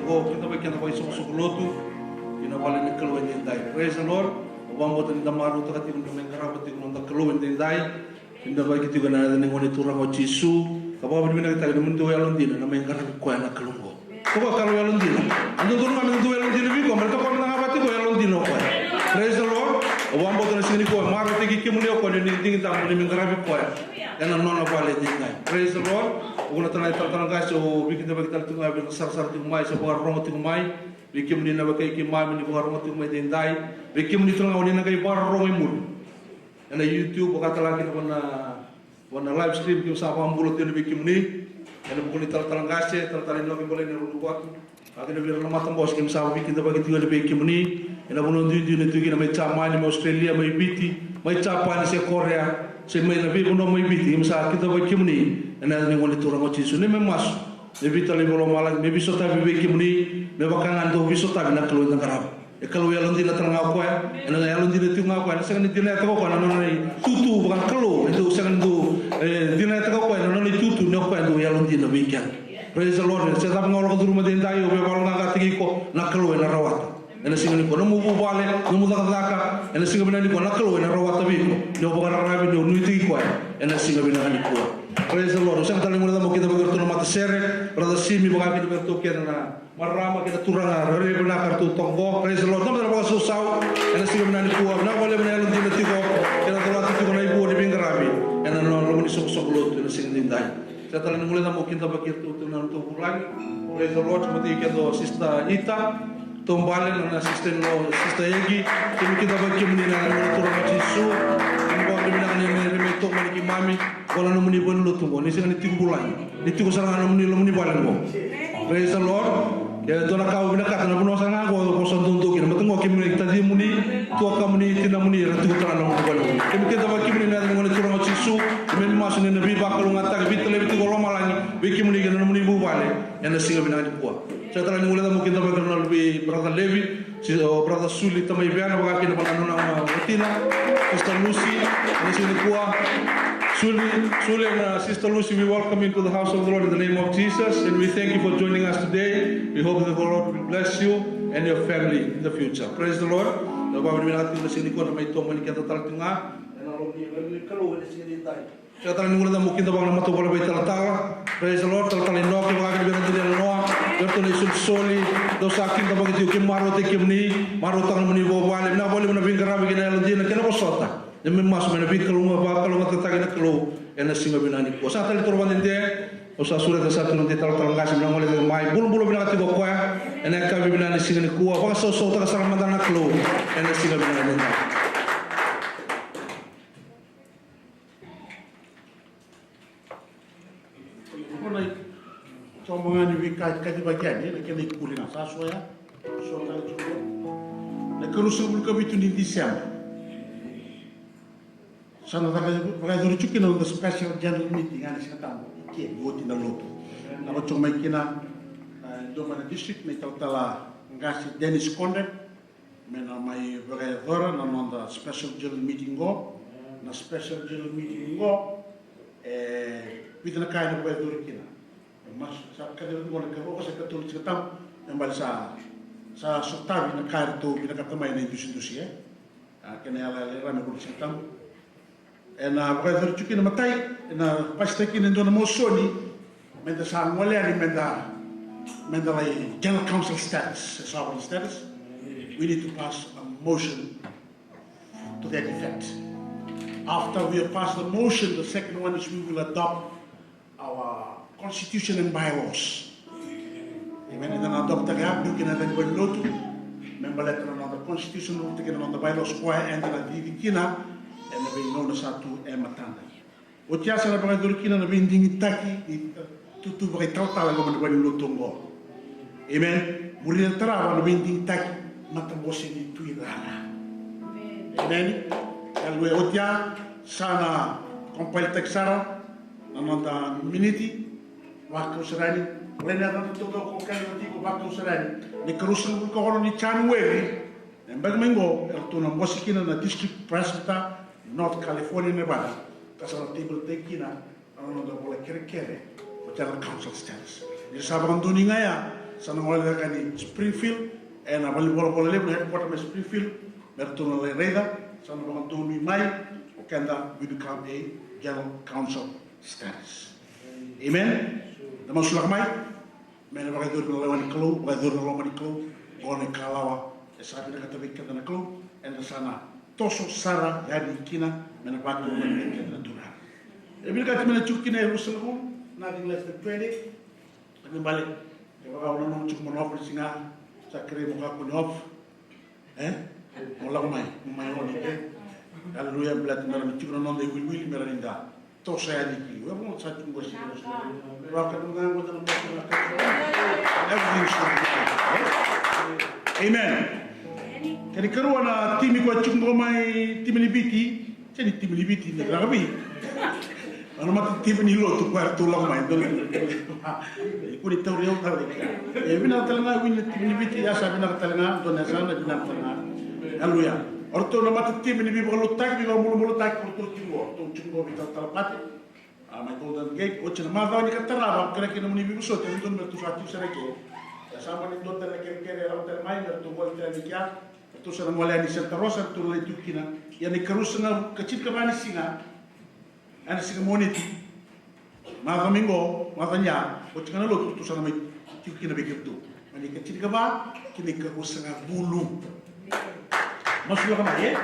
Ko kidavaki keda vakaisoqosoqo lotu ki na vale ni Kalou edaidai. Praise the Lord. Au vakabauta ni da marautaka tiko ni da mai qarava tiko na noda Kalou edaidai. Kidavaki tiko ena yaca ni Gone Turaga o Jisu. Ka vakavinavinakataki na nomudou yalodina na mai qaravi koya na Kalou oqo. Ko koya Kalou yalodina. A dodonu ga me dou yalodina vei koya, baleta koya mada ga vata tiko yalodina o koya. Praise the Lord. Au vakabauta na siga nikua e marautaki kemuni o koya ni digitaka mo ni mai qaravi koya ena nona vale edaidai. Praise the Lord. Au na tara na italatala qase, au veikidavaki tale tiko ga vei ira na sarasara tiko mai se vakarorogo tiko mai. Vei kemuni na wekai keimami ni vakarorogo tiko mai edaidai. Vei kemuni tale ga o ni na qai vakarorogo i muri ena YouTube, vakatalega kina vua na, vua na live stream, keimami sa vakabula tu yani vei kemuni. Ena vuku ni talatala qase, talatala Inoke Bolaini Ruduvatu, vaka kina vei ira na matabose, keimami sa veikidavaki tiko yani vei kemuni. Ena vanua duidui na tiko kina, mai Jamani, mai Australia, mai Viti, mai Japani se Korea, se mai na veivanua mai Viti, keimami sa kidavaki kemuni ena yaca ni Gone Turaga o Jisu. Neimami masu me veitalai vakalomalagi, me veisotavi vei kemuni, me vaka ga ni dau veisotavi na Kalou eda qarava. E Kalou yalodina tale ga o koya, ena yalodina tiko ga o koya, ena sega ni dinataka o koya na nona itutu vakakalou, e dau sega ni dau, e, dinataka o koya na nona itutu, ni o koya e dau yalodina vei keda. Praise the Lord. Se cava ga o lako curuma edaidai, au via vakayaloqaqataki iko, na Kalou ena rawata. Ena siga nikua, nomu vuvale, nomu cakacaka, ena siga vinaka nikua, na Kalou ena rawata vei iko, ni o vakararavi, ni o nuitaki koya ena siga vinaka nikua. Praise the Lord. Au sega tale ni guileca meu kidavaki iratou na matasere, Brother Simi, vaka kina vei iratou kece na marama kei na turaga, rairai vinaka eratou toka qo. Praise the Lord. Dua mada na vakasausau ena siga vinaka nikua. Vinaka vakalevu na yalodina tiko, kei na colati tiko na ivua ni veiqaravi ena nona loma ni soqosoqo lotu ena siga edaidai. Sega tale ni guileca meu kidavaki iratou tu na nodratou vulagi. Praise the Lord. Mo tiko kece o Sister Ita, taubale na, na sister-in-law, Sister Egi. Keimami kidavaki kemuni ena yaca ni Gone Turaga o Jisu. Keimami vakavinavinaka ni, ni, ni mai tomani keimami. Ko na nomuni valenilotu qo, ni sega ni tiko vulagi, ni tiko sara ga nomuni, nomuni vale qo. Praise the Lord. Ke dua na ka au vinakata, na vanua sara ga qo ko sa doudou kina, baleta qo kemuni, tacimuni, tuakamuni, tinamuni era tiko tale ga nomuni vale qo. Keimami kidavaki kemuni ena yaca ni Gone Turaga o Jisu. Keimami masu ni na veivakalougatataki, veitalevi tiko o lomalagi vei kemuni kei na nomuni vuvale ena siga vinaka nikua. Sega tale ni guileca meu kidavaki ira na luvei Brother Levi, si, o Brother Suli Tamaiveana, vaka kina vua na nona watina, Sister Lucy, ena siga nikua. Suli, Suli and, uh, Sister Lucy, we welcome you to the house of the Lord in the name of Jesus, and we thank you for joining us today. We hope that the Lord will bless you and your family in the future. Praise the Lord. Na vakavinavinaka tiko ena siga nikua na mai tomani keda tale tiko ga ena loma ni Kalou ena siga edaidai. Sega tale ni guileca meu kidavaka na matavuvale vakaitalatala. Praise the Lord, talatala Inoke, vaka kina vei ira na dela noa, vei iratou na isolisoli, dou sa kidavaki tiko, keimami marautaki kemuni, marautaka nomuni vuvale, vinaka vakalevu na veiqaravi kei na yalodina kei na vosota. Neimami masu me na veikalougata, vakalougatataki na Kalou ena siga vinaka nikua. Sa tale ni toro vakadede, au sa sureta sa tu na noda italatala qase me na gole cake mai, bulabula vinaka tiko o koya ena yakavi vinaka ni siga nikua, vakasausautaka sara mada na Kalou ena siga vinaka nikua. Ko na itomo ga ni veika e kacivaki yani, na kena ikuri ga sa soya, so tale tiko. Na ikaruasagavulu ka vitu ni December. Sa na caka, vakayacori tiko kina noda special general meeting ena Sigatabu, ke ni oti na lotu. Na vakaco mai kina, e, dua mai na district, na italatala qase Dennis Conrad, me na mai vakayacora na noda special general meeting qo. Na special general meeting qo, e vica na ka ena vakayacori kina. E masu, sa kacivaki qo na ikaruasagavulu ka tolu ni Sigatabu, me bale sa, sa sotavi na ka eratou vinakata mai na idusidusi, e. A, kena yalayala e ra me vula ni Sigatabu. Ena vakayacori tiko kina, matai, ena pasitaki kina e dua na mosoni, meda sa gole yani, meda, meda lai general council status, sovereign status. We need to pass a motion to that effect. After we have passed the motion, the second one is we will adopt our constitution and bylaws. Amen. Eda na adoptaka ya, biu kina na valenilotu, me baleta na noda constitution, biu kina na noda bylaws, koya eda na cici kina ena veigauna sa tu e matada. Oti ya sa na vakayacori kina na veidigitaki ni tutu vakaitalatala e loma ni valenilotu oqo. Amen. Muria na tarava na veidigitaki matabose ni Tui Rara. Amen. Aleluya. Oti ya sa na compile-taki sara na noda miniti. Vakau sara yani, lai na noda totoko kei na tiko, vakau sara yani. Na ikaruasagavulu ka ono ni January, na yabaki mai qo, eratou na bose kina na district presbyter North California, Nevada, ka sa na table-taki kina na noda vola kerekere, o General Council status. Ni ra sa vakadonuya ga ya, Sa na gole cake yani Springfield, ena valenivolavola levu, na headquarter mai Springfield, me ratou na lai raica. Sa na vakadonui mai o keda, we become a General Council Status. Amen. Da masulaka mai. Me na vakayacori na loma ni Kalou, vakayacori na loma ni Kalou. Qo na ikalawa e sa vinakata vei keda na Kalou, eda sa na toso sara yani kina me na vakayacori vei keda na Turaga. E vinakati me na tiko kina e ruasagavulu, nothing less than twenty. Kena ibalebale, kevaka o nanuma tiko mo na off na siga, sa kerei mo kakua ni off. E? Mo lako mai, mo mai on, e? Aleluya, baleta me rawa ni tiko na noda iwiliwili, me rawa ni da toso yani ki liu. E, mo sa tiko qo, sa tiko qo. Vakadua ga qo na mosi na ka. Everything is going to be okay. Amen. Kena ikarua, na timi koya tiko qo mai, timi ni Viti. Sega ni timi ni Viti, ni rakavi. Au na mata timi ni lotu koya ratou lako mai, dua na timi. Kua ni tauri au tale. E vinaka tale ga, wini na timi ni Viti, ya sa vinaka tale ga, dua na yasana vinaka tale ga. Aleluya. O ratou na mata timi ni veivakalotutaki, veivakamalumalutaki, o ratou tiko, o ratou tiko veitalatala pati. A, mai Golden Gate, oti na macawa ni ka tarava, kerekere na nomuni veivosoti, e dodonu me ratou sa tiko sara eke. Ya sa mani dua tale na kerekere, e lako tale mai, me ratou gole tale yani kea. Ratou sa na gole yani Santa Rosa, ratou na lai tiko kina. Ia na ikaruasagavulu ka tinikava ni siga. Ena siga Moniti, macawa mai qo, macawa ni ya, oti ga na lotu, ratou sa na mai tiko kina vei keitou. Mai na ikatinikava ki na ikaruasagavulu. Masulaka mai, e?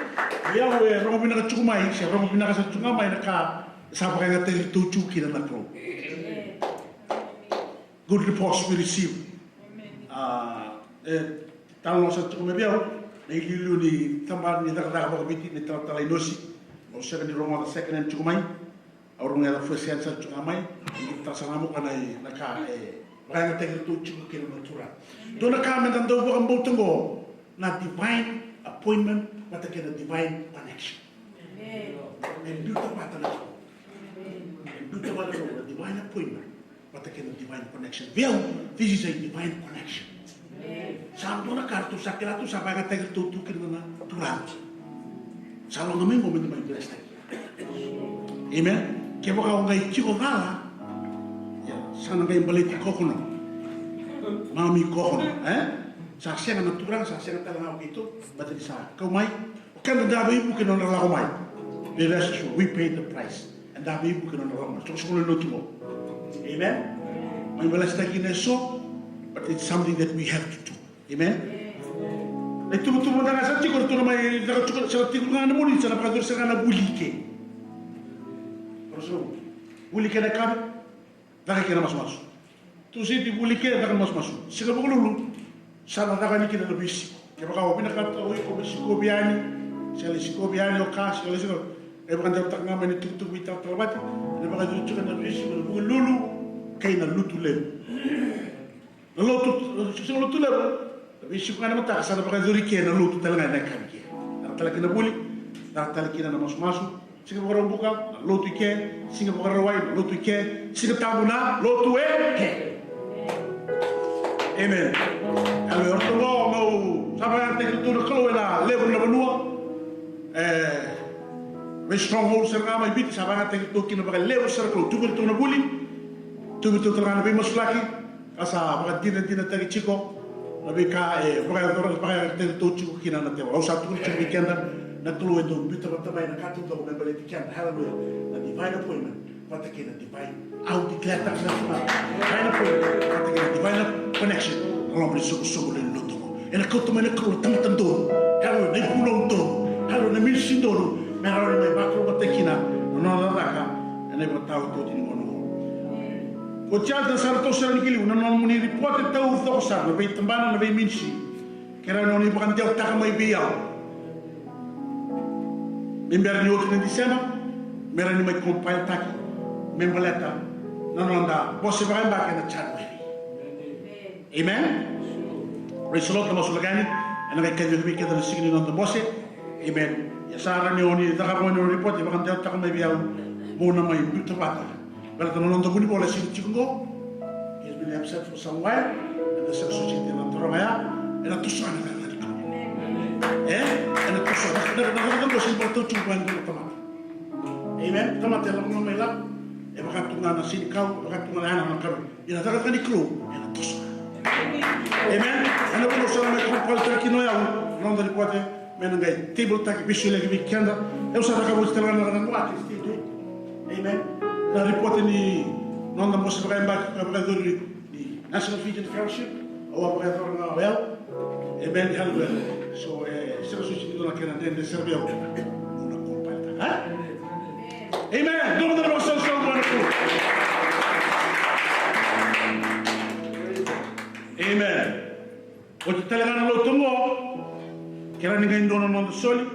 Ia au e rogo vinaka tiko mai, se rogo vinaka sara tiko ga mai na ka sa vakayagataki iratou tiko kina na Kalou. Good reports we receive. A, e, talanoa sara tiko mai vei au na iliuliu ni tabana ni cakacaka vakaviti, na italatala i Nosi. Au sega ni rogoca second hand tiko mai. Au rogoca first hand sara tiko ga mai. E qito sara ga mo ka na, na ka e vakayagataki iratou tiko kina na Turaga. Dua na ka me da dau vakabauta qo, na divine appointment vata kei na divine connection. E biuta vata na Kalou. E biuta vata na Kalou, na divine appointment vata kei na divine connection. Vei au, this is a divine connection. Sa dua na ka ratou sa kila, ratou sa vakayagataki iratou tu kina na Turaga. Sa lako mai qo me da mai bless taki. Amen. Kevaka o qai tiko cala, ia, sa na qai baleti kokono. Mami kokono, e? Sa sega na Turaga, sa sega tale ga o keitou, baleta ni sa kau mai. O keda da veivuke na nodra lako mai. That's true. We pay the price. Eda veivuke na nodra lako mai. Soqosoqo lewe ni lotu qo. Amen. Mai baleta kina eso, but it's something that we have to do. Amen. Na ituvatuva mada ga sa tiko, ratou na mai caka tiko, sa tiko ga na Moniti, sa na vakayacori sara ga na vuli i ke. Vuli i ke na yakavi. Caka i ke na masumasu. Tusiti, vuli i ke, caka na masumasu. Siga Vukelulu, sa na caka yani kina na veisiko. Kevaka o vinakata o iko me sikovi yani, se lai sikovi yani o ka, se lai sikovi. E vakadewataka ga mai na itukutuku veitalatala vati, ena vakayacori tiko na veisiko na Vukelulu kei na Lotulevu. Na lotu, siga Lotulevu, na veisiko ga ni mataka sa na vakayacori i ke na lotu tale ga ena yakavi i ke. Caka tale kina na vuli, caka tale kina na masumasu. Siga Vakaraubuka, na lotu i ke. Siga Vakarauwai, na lotu i ke. Siga Tabu, na lotu e ke. Amen. Aleluya. O ratou qo, meu sa vakayagataki iratou na Kalou ena levu na vanua. E, vei stronghold sara ga mai Viti, sa vakayagataki iratou kina vakalevu sara na Kalou. Tu vei iratou na vuli. Tu vei iratou tale ga na veimasulaki. Ka sa vakadinadinataki tiko na veika e vakayacora, vakayagataki iratou tiko kina na tevoro. Au sa tukuna tiko vei keda, na Kalou e dau biuta vata mai na ka taucoko me baleti keda. Hallelujah. Na divine appointment vata kei na divine, au declare-taka sara tiko, divine appointment vata kei na divine connection. Na loma ni soqosoqo lewe ni lotu qo, ena kauta mai na Kalou na tamata donu. Hallelujah. Na ivunau donu. Hallelujah. Na ministry donu. Me rawa ni mai vakalougatataki kina na nona cakacaka ena ivakataotioti ni gauna oqo. Ko Charles, na sa ratou sara ni ki liu, na nomuni ripote taucoko sara, na veitabana, na veiminisi. Ke rawa ni oni vakadewataka mai vei au me bera ni oti na December, me rawa ni mai compile-taki me baleta na noda bose vakayabaki ena January. Amen. Praise the Lord, na masulaka yani. Ena qai kaci vei keda na siga ni noda bose. Amen. Ia sa rawa ni oni cakava mai na ripote, vakadewataka mai vei au, meu na mai biuta vata. Baleta na noda vunivola e sega ni tiko qo. He has been absent for some while. Eda sega soti ni na taroga ya. Ena toso na cakacaka ni Kalou. E? Ena toso na cakacaka ni Kalou, sega ni vakatau tiko vua e dua na tamata. Amen. Tamata e lako mai lako. E vaka tu ga na senikau, e vaka tu ga na yana na Kalou. Ia na cakacaka ni Kalou ena toso. Amen. Ena vuna au sa na mai compile-taka kina o yau na noda ripote me na qai table-taki, veisoliyaki vei keda. Au sa cakava oti tale ga na, na, na, amen, na ripote ni noda bose vakayabaki ka vakayacori ni National Fijian Fellowship. Au a vakayacora ga o yau. Amen. Hallelujah. So, e sega soti ni dua na kena dredre sara vei au. Au na compile-taka, e? Amen. Dua mada na vakasausau vua na Kalou. Amen. Oti tale ga na lotu oqo, kerea ni qai dua na noda soli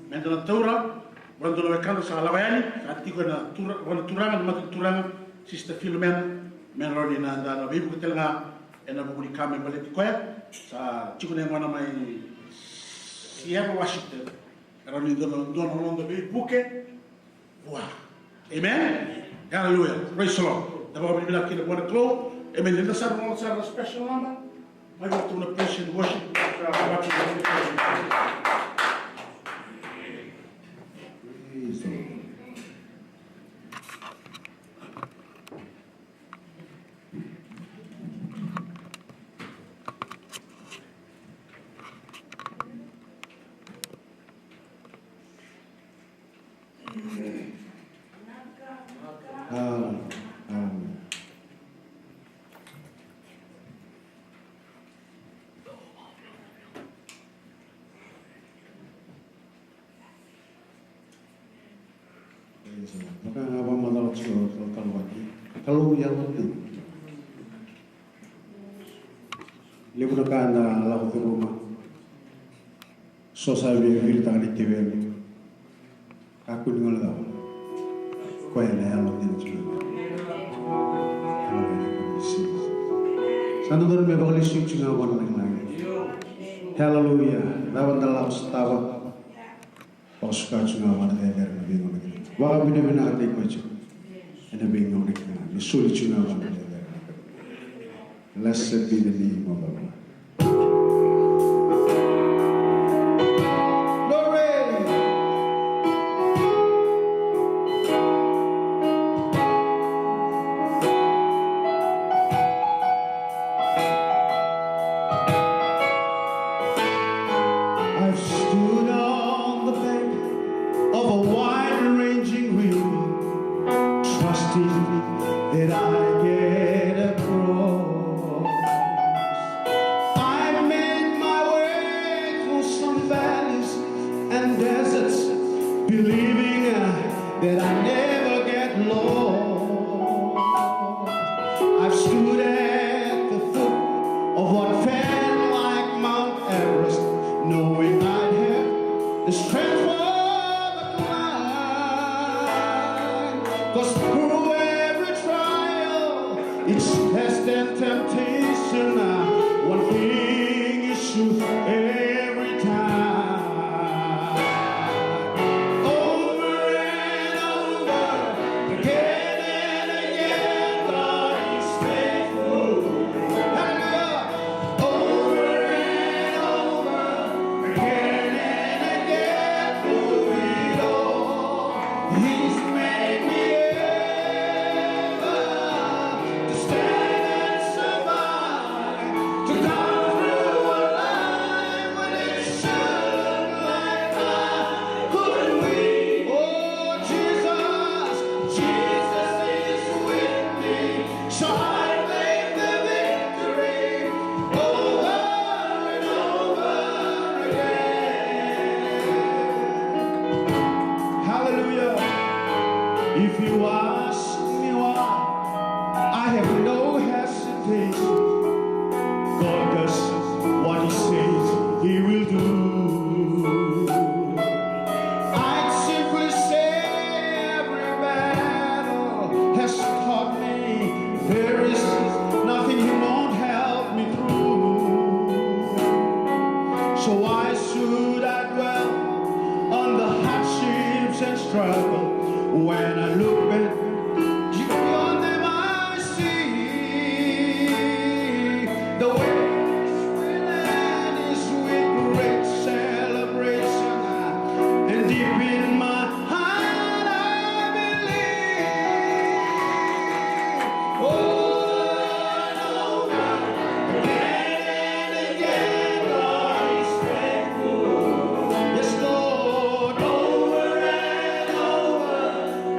meda na taura vua na dua na wekada sa lako yani, sa tiko ena tura, vua na turaga, na mata ni turaga, Sister Filomena, me rawa ni na da na veivuke tale ga ena vuku ni ka me baleti koya. Sa tiko na yaqona mai Seattle, Washington. Rawa ni dua na, dua na noda veivuke vua. Amen. Hallelujah. Praise the Lord. Da vakavinavinaka kina vua na Kalou. Amen. Eda sa rogoca sara na special number mai vei ratou na praise and worship. Praise the Lord. Amen. Amen. Praise the Lord. Vaka ga vakamacala tiko na talatala vaki. Kalou yalodina. Levu na ka eda lako curuma. So sa via viritaka na teveli. Kakua ni guilecava. Koya ena yalodina tiko. Sa dodonu me vakalesui tiko ga vua na lagilagi. Hallelujah. Cava eda lako sotava. Vakasuka tiko ga vua na cecere na veigauna kece. Vakavinavinakataki koya tiko ena veigauna kece ga. Me soli tiko ga vua na cecere. Blessed be the name of the Lord. Glory. I've stood on the bank of a wide-ranging river, trusting that I get across. I made my way through some valleys and deserts, believing, uh, that I never get lost. I've stood at the foot of what felt like Mount Everest, knowing I'd have the strength for the climb. 'Cause through every trial, each test and temptation, uh, one thing is sure every time. Over and over, again and again, God is faithful. Hallelujah. Over and over, again and again, through it all, He's made me able to stand and survive, to come through a life when it seemed like I couldn't win. Oh, Jesus, Jesus is with me, so I claim the victory over and over again. Hallelujah. If you ask me why, I have no hesitation. God does what He says He will do. I'd simply say every battle has taught me there is nothing He won't help me through. So why should I dwell on the hardships and struggle when I look back? Beyond them I see the waves will end is with great celebration, and deep in my heart I believe. Oh, no, no,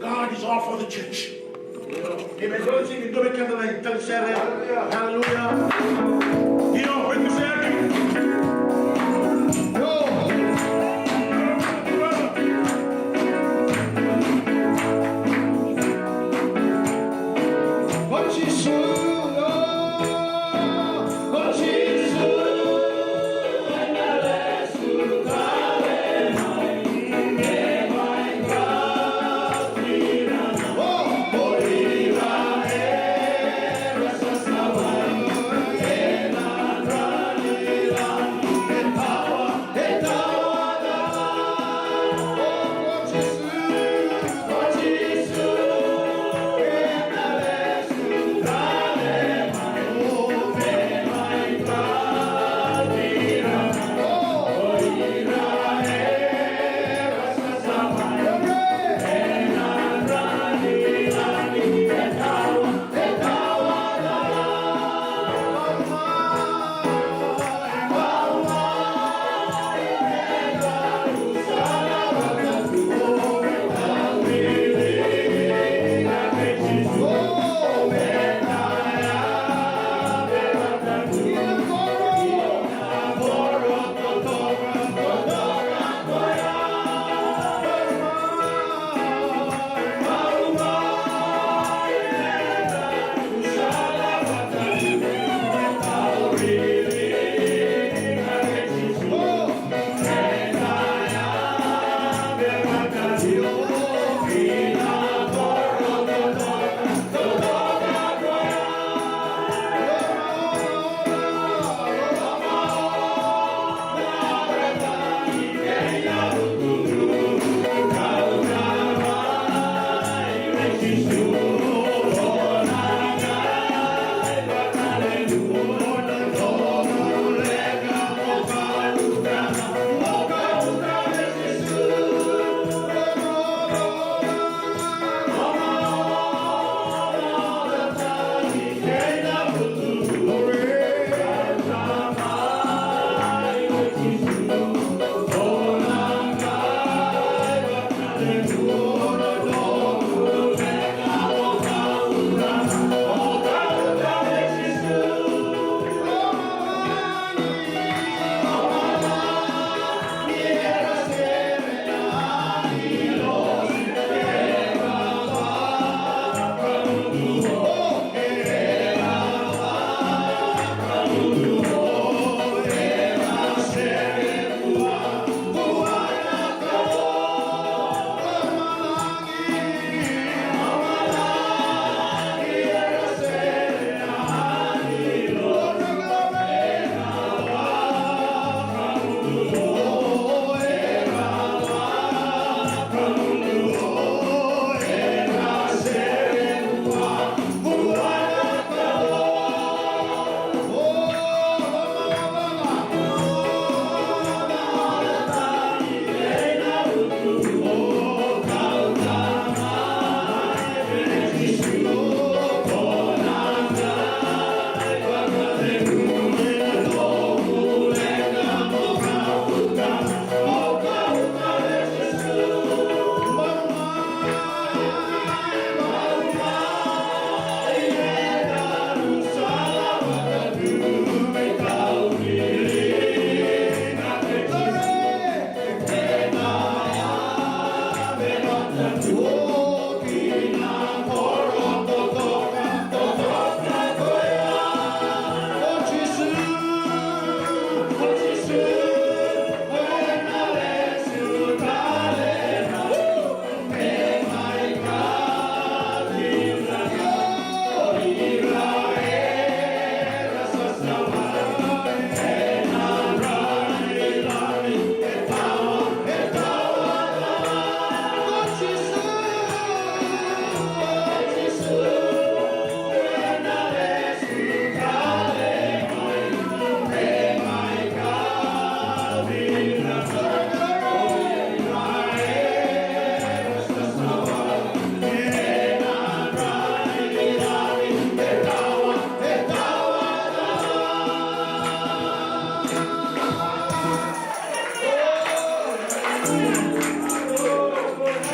God is all for the church. Amen. Don't sing it. Don't make candlelight. Tell Sarah. Hallelujah. Io, vei Sarah.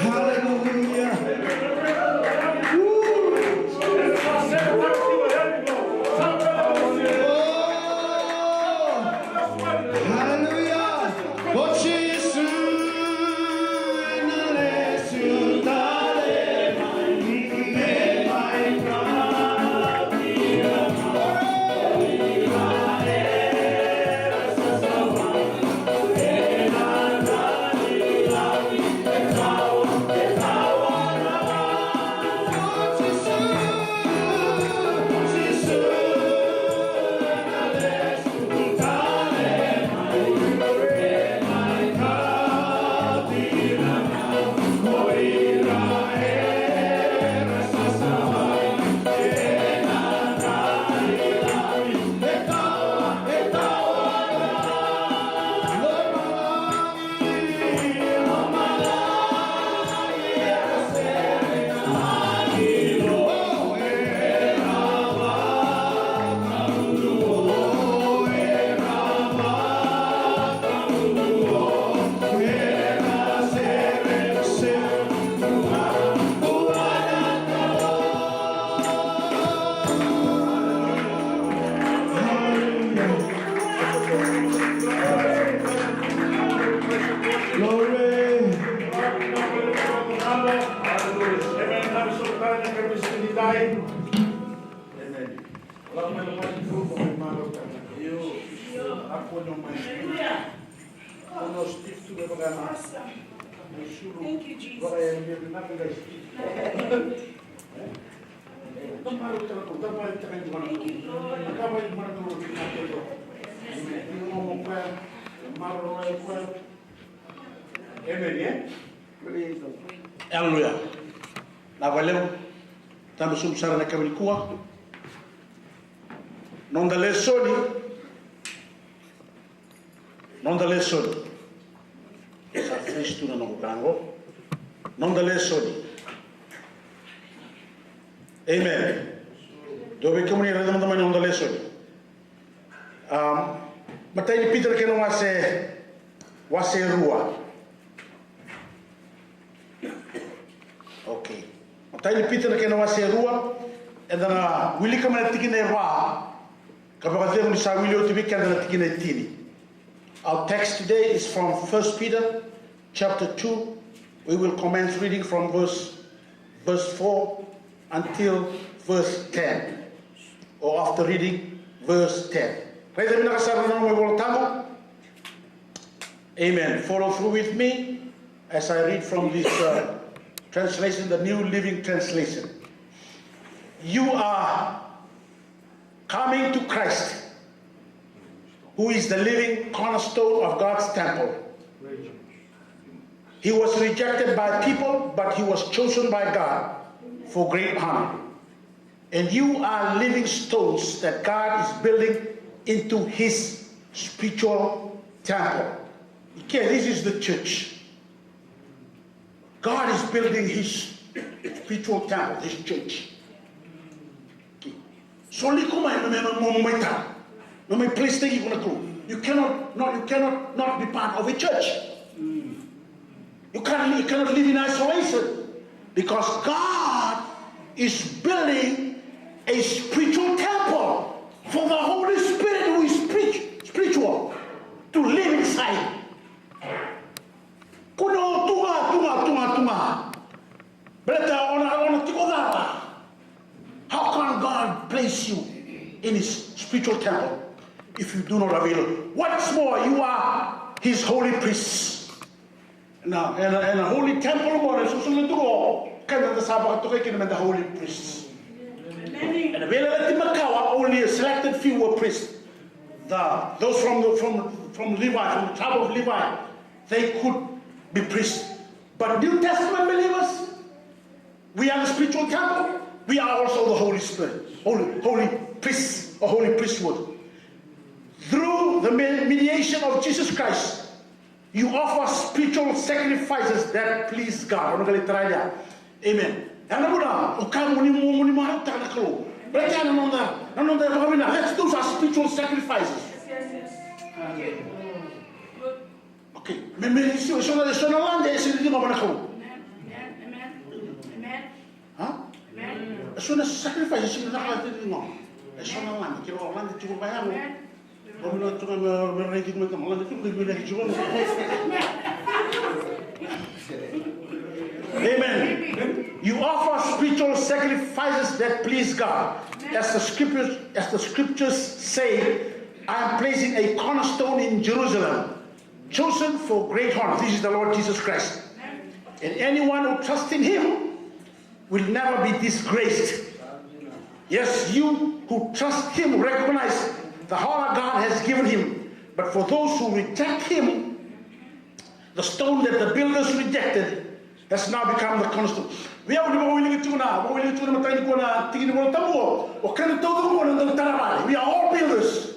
Hallelujah. Hallelujah. Glory. Amen. Thank you, Jesus. Thank you, Lord. Amen, e? Hallelujah. Vinaka vakalevu. Tabe sobu sara na yakavi nikua. Noda lesoni. Noda lesoni. Sa fresh tu na noqu ka qo. Noda lesoni. Amen. Dua vei kemuni raica mada mai na noda lesoni. Am, Matai ni Pita na kena wase, wase rua. Okay. Matai ni Pita na kena wase rua. Eda na wilika mai na tikina e va ka vakacegu ni sa wili oti vei keda na tikina e tini. Our text today is from First Peter chapter two. We will commence reading from verse, verse four until verse ten, or after reading verse ten. Raica vinaka sara na nomu iVolatabu. Amen. Follow through with me as I read from this, uh, translation, the New Living Translation. You are coming to Christ, who is the living cornerstone of God's temple. He was rejected by people, but he was chosen by God for great honor. And you are living stones that God is building into his spiritual temple. Okay, this is the church. God is building his spiritual temple, his church. Okay. Soli iko mai, mai, mai, mai, mai tara. Mai, mai place-taki iko na Kalou. You cannot not, you cannot not be part of a church. You can't, you cannot live in isolation, because God is building a spiritual temple for the Holy Spirit, who is spirit-, spiritual, to live inside. Kua ni o tu ga, tu ga, tu ga, tu ga. Baleta o na, o na tiko cava? How can God place you in his spiritual temple if you do not avail? What's more, you are his holy priests. Na, ena, ena holy temple mo na susu na duro, keda da sa vakatokai kina meda holy priests. Ena veiyalayalati makawa, only a selected few were priests. The, those from the, from, from Levi, from the tribe of Levi, they could be priests. But New Testament believers, we are the spiritual temple. We are also the Holy Spirit, holy, holy priests, a holy priesthood. Through the me-, mediation of Jesus Christ, you offer spiritual sacrifices that please God. Au na qai lai tara ya. Amen. Ena vuna, o ka mo ni, mo ni marautaka na Kalou. Baleta ya na noda, na noda vakavinaka. Let's do some spiritual sacrifices. Okay. Me, me, e so, e so na, e so na lade e sega ni ciqoma na Kalou. Ha? E so na sacrifice e sega ni ciqoma. E so na lade, kevaka o lade tiko vakayago. Amen. You offer spiritual sacrifices that please God. As the scriptures, as the scriptures say, "I am placing a cornerstone in Jerusalem, chosen for great honor." This is the Lord Jesus Christ. And anyone who trusts in him will never be disgraced. Yes, you who trust him recognize the honor God has given him. But for those who reject him, the stone that the builders rejected has now become the cornerstone. Vei au ni vakawilika tiko na, vakawilika tiko na matai ni kua na tiki ni Vola Tabu, o keda taucoko na dau tara vale. We are all builders.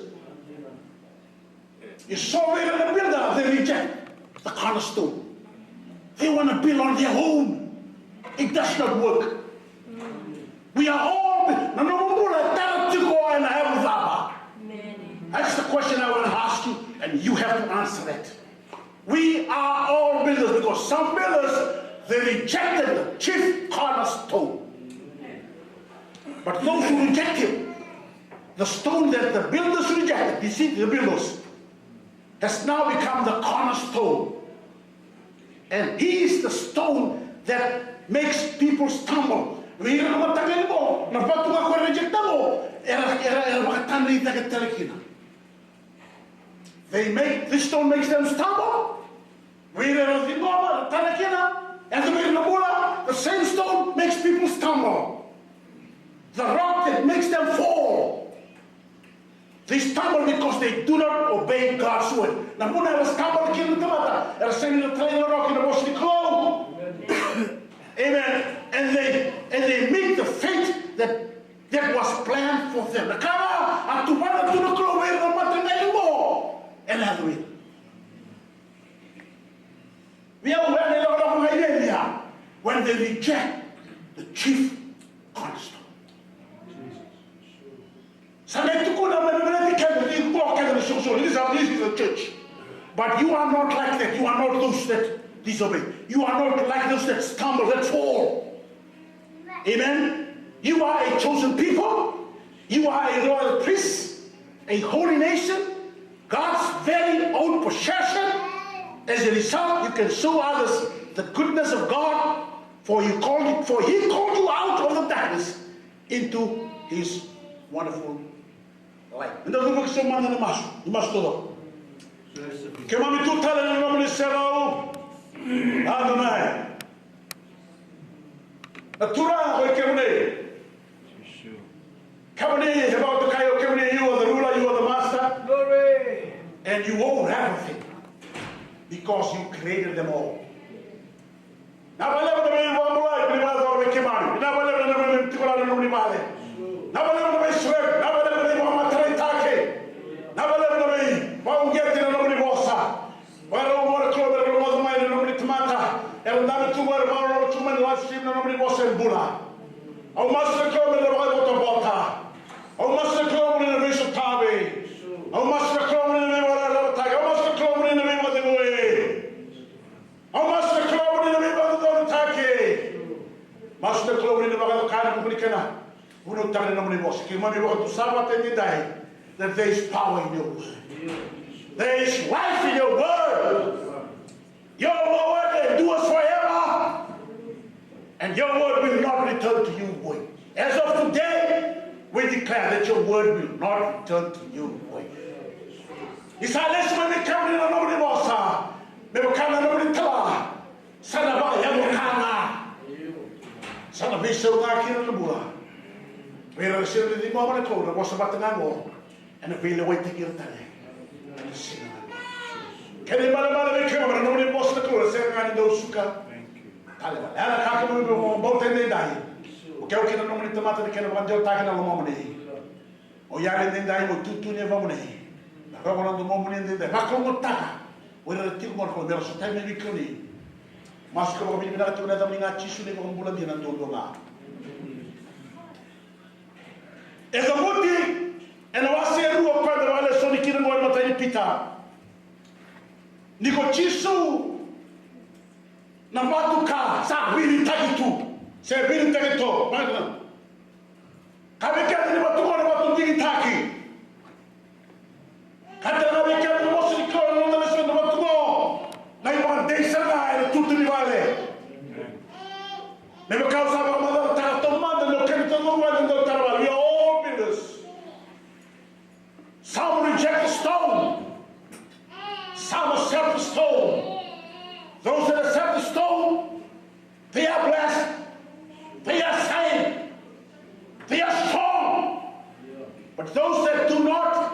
You saw where the builder, they reject the cornerstone. They want to build on their own. It does not work. We are all, na nomu bula e tara tiko ena yavu cava? That's the question I want to ask you, and you have to answer that. We are all builders, because some builders, they rejected the chief cornerstone. But those who reject him, the stone that the builders rejected, you see, the builders, has now become the cornerstone. And he is the stone that makes people stumble. Vei ira na mataqali qo, na vatu ga ko era reject qo, era, era, era vakatadreitaki tale kina. They make, this stone makes them stumble. Vei ira era ciqoma, era tara kina, e yaco vei ira na bula, the same stone makes people stumble. The rock that makes them fall. They stumble because they do not obey God's word. Na vuna era stumble kina na tamata, era sega ni talai na rock, na vosa ni Kalou. Amen. And they, and they meet the fate that, that was planned for them. Na ka ga a tuvana tu na Kalou vei ira na mataqali qo, ena yaco vei ira. Vei au, ena ilakolako ga i Levi ya, when they reject the chief cornerstone. Sa qai tukuna me, me, me, me, keda, ni qo keda na soqosoqo, ni sa, ni, But you are not like that. You are not those that disobey. You are not like those that stumble, that fall. Amen. You are a chosen people. You are a royal priest, a holy nation, God's very own possession. As a result, you can show others the goodness of God, for you called, for He called you out of the darkness into His wonderful light. Eda cuva ki so mada na masu, na masu taucoko. Keimami tu tale ena nomuni serau, Adonai. Na Turaga ko i kemuni. Kemuni e vakatokai o kemuni, you are the ruler, you are the master. Glory. And you own everything because you created them all. Na vakalevu na veivakabulai ni vakayacora vei keimami. Na vakalevu na nomuni tiko na nomuni vale. Na vakalevu na veisureti, na vakalevu na veivakamatatataki. Na vakalevu na veivakauqeti na nomuni vosa. Vakarau vua na Kalou me ra rogoca mai na nomuni tamata era dabe tu qo, era vakarorogo tu mai na live stream na nomuni vosa e bula. Au masu na Kalou me ra vakaivotavota. Au masu na Kalou mo ni na veisotavi. Au masu na Kalou mo ni na veivakararamataki. Au masu na Kalou mo ni na veivakacegui. Au masu na Kalou mo ni na veivakadodonutaki. Masu na Kalou mo ni na vakayacora na vukuna kena vunautaka na nomuni vosa. Keimami vakatusa vata edaidai that there is power in your word. There is life in your word. Your word endures forever. And your word will not return to you void. As of today, we declare that your word will not return to you void. Ni sa lesu mai vei kemuni na nomuni vosa me vaka na nomuni tala, sa na vakayago ka ga. Sa na veisau ga kina na bula. Vei ira era sega ni ciqoma na Kalou, na vosa vata ga oqo ena veilewaitaki ira tale. Ena siga na Kalou. Kena ibalebale vei keimami na nomuni vosa na Kalou, e sega ga ni dau suka tale. Ena ka keimami vakabauta edaidai, o keu kei na nomuni tamata ni kena vakadewataki na lomamuni. O yali edaidai mo tutu ni yavamuni. Na rogo na domomuni edaidai. Vakalougatataka o ira era tiko qo na Kalou me ra sotavi mai vei kemuni. Masu ka vakavinavinaka tiko na yacamuni ga Jisu na iVakabula dina duadua ga. E cavuti ena wase e rua o koya eda vakalesoni kina qo ena imatai ni Pita. Ni ko Jisu na vatu ka sa viritaki tu, se viritaki tu. Ka vei keda ni vatu qo na vatu digitaki. Ka tale ga vei keda na vosa ni Kalou ena noda lesoni, na vatu qo qai vakadei sara ga ena tutu ni vale. Me vaka au sa vakamacalataka taumada, na kena taucoko eda dau tara vale, we are all builders. Some reject the stone. Some accept the stone. Those that accept the stone, they are blessed. They are saved. They are strong. But those that do not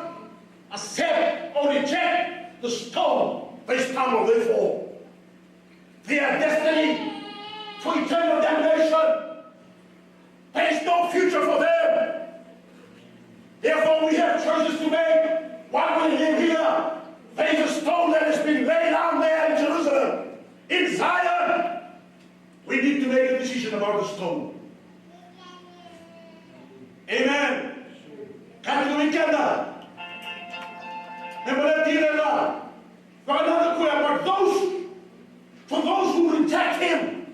accept or reject the stone, they stumble, they fall. They are destined for eternal damnation. There is no future for them. Therefore, we have choices to make. While we live here, there is a stone that has been laid down there in Jerusalem, in Zion. We need to make a decision about the stone. Amen. Ka tiko vei keda me baleti ira na vakanananu koya, but those, for those who reject him,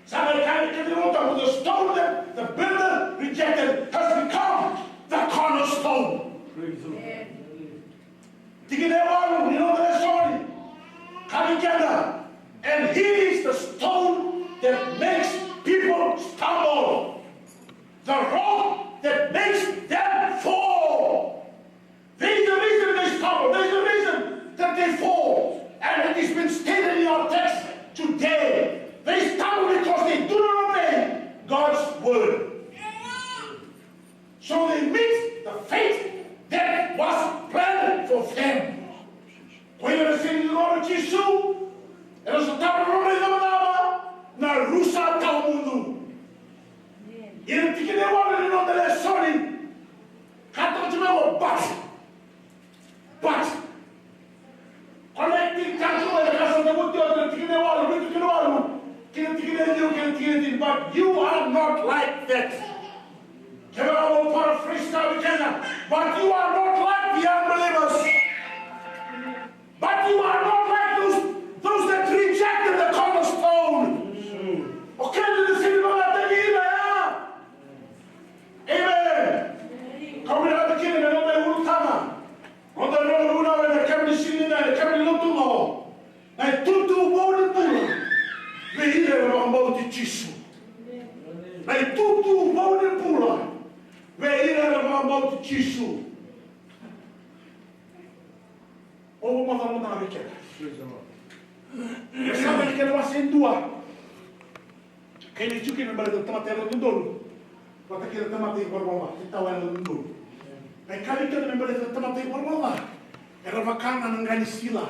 sa qai kaya na kena iVolatabu, the stone that the builder rejected has become the cornerstone. Praise the Lord. Tikina e walu ni noda lesoni, kaya vei keda, and he is the stone that makes people stumble, the rock that makes them fall. There is a reason they stumble. There is a reason that they fall. And it has been stated in our text today. They stumble because they do not obey God's word. So they miss the fate that was planned for them. Ko ira na sega ni raica Jisu, era sotava na nodra icavacava na rusa tawamudu. Ia na tikina e walu ni noda lesoni, ka toka tiko mai qo, but. But. Connecting tattoo, e ka sa cavuti oti na tikina e walu, vitu ki na walu, ki na tikina e ciwa, ki na tikina e tini. But you are not like that. Kevaka mo paraphrase-taka vei keda, but you are not like the unbelievers. Au vakamacalataka vei keda. Praise the Lord. E sa na kena wase e dua. Kena ituki me baleta na tamata yalododonu vata kei na tamata ivalavala ca, se tawa yalododonu. E kaya vei keda me baleta na tamata ivalavala ca, era vaka ga na qa ni sila.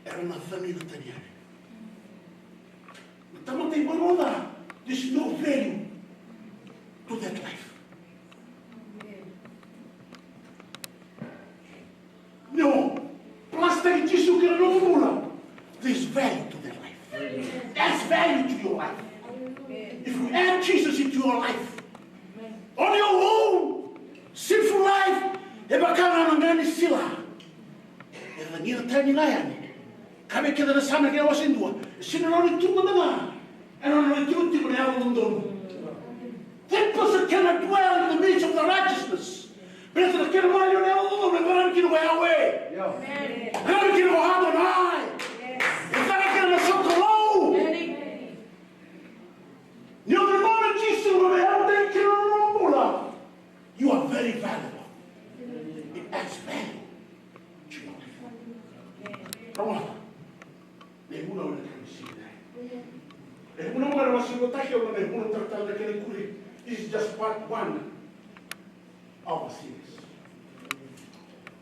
Era na camina tani yani. Na tamata ivalavala ca, there's no value to that life. No. Plus taki Jisu ki na nomu bula, there's value to that life. Adds value to your life. If you add Jesus into your life, on your own sinful life, e vaka ga na qa ni sila. E cagina tani ga yani. Kaya vei keda na Same kena wase dua, e sega ni rawa ni tu mada ga ena nona itikotiko na yalododonu. That person cannot dwell in the midst of the righteousness. Baleta na kena maliwa na yalododonu e qarava kina ko Yahweh. E qarava kina ko Adonai. E qarava kina na sokalou. Ni o nanuma na Jisu me yalodei kina na nomu bula, you are very valuable. It adds value to your life. Rogoca. Na ivunau ena kena sega ni dai. Na ivunau ena wase votaki au na ivunau taratara na kena ikuri. This is just part one of a series.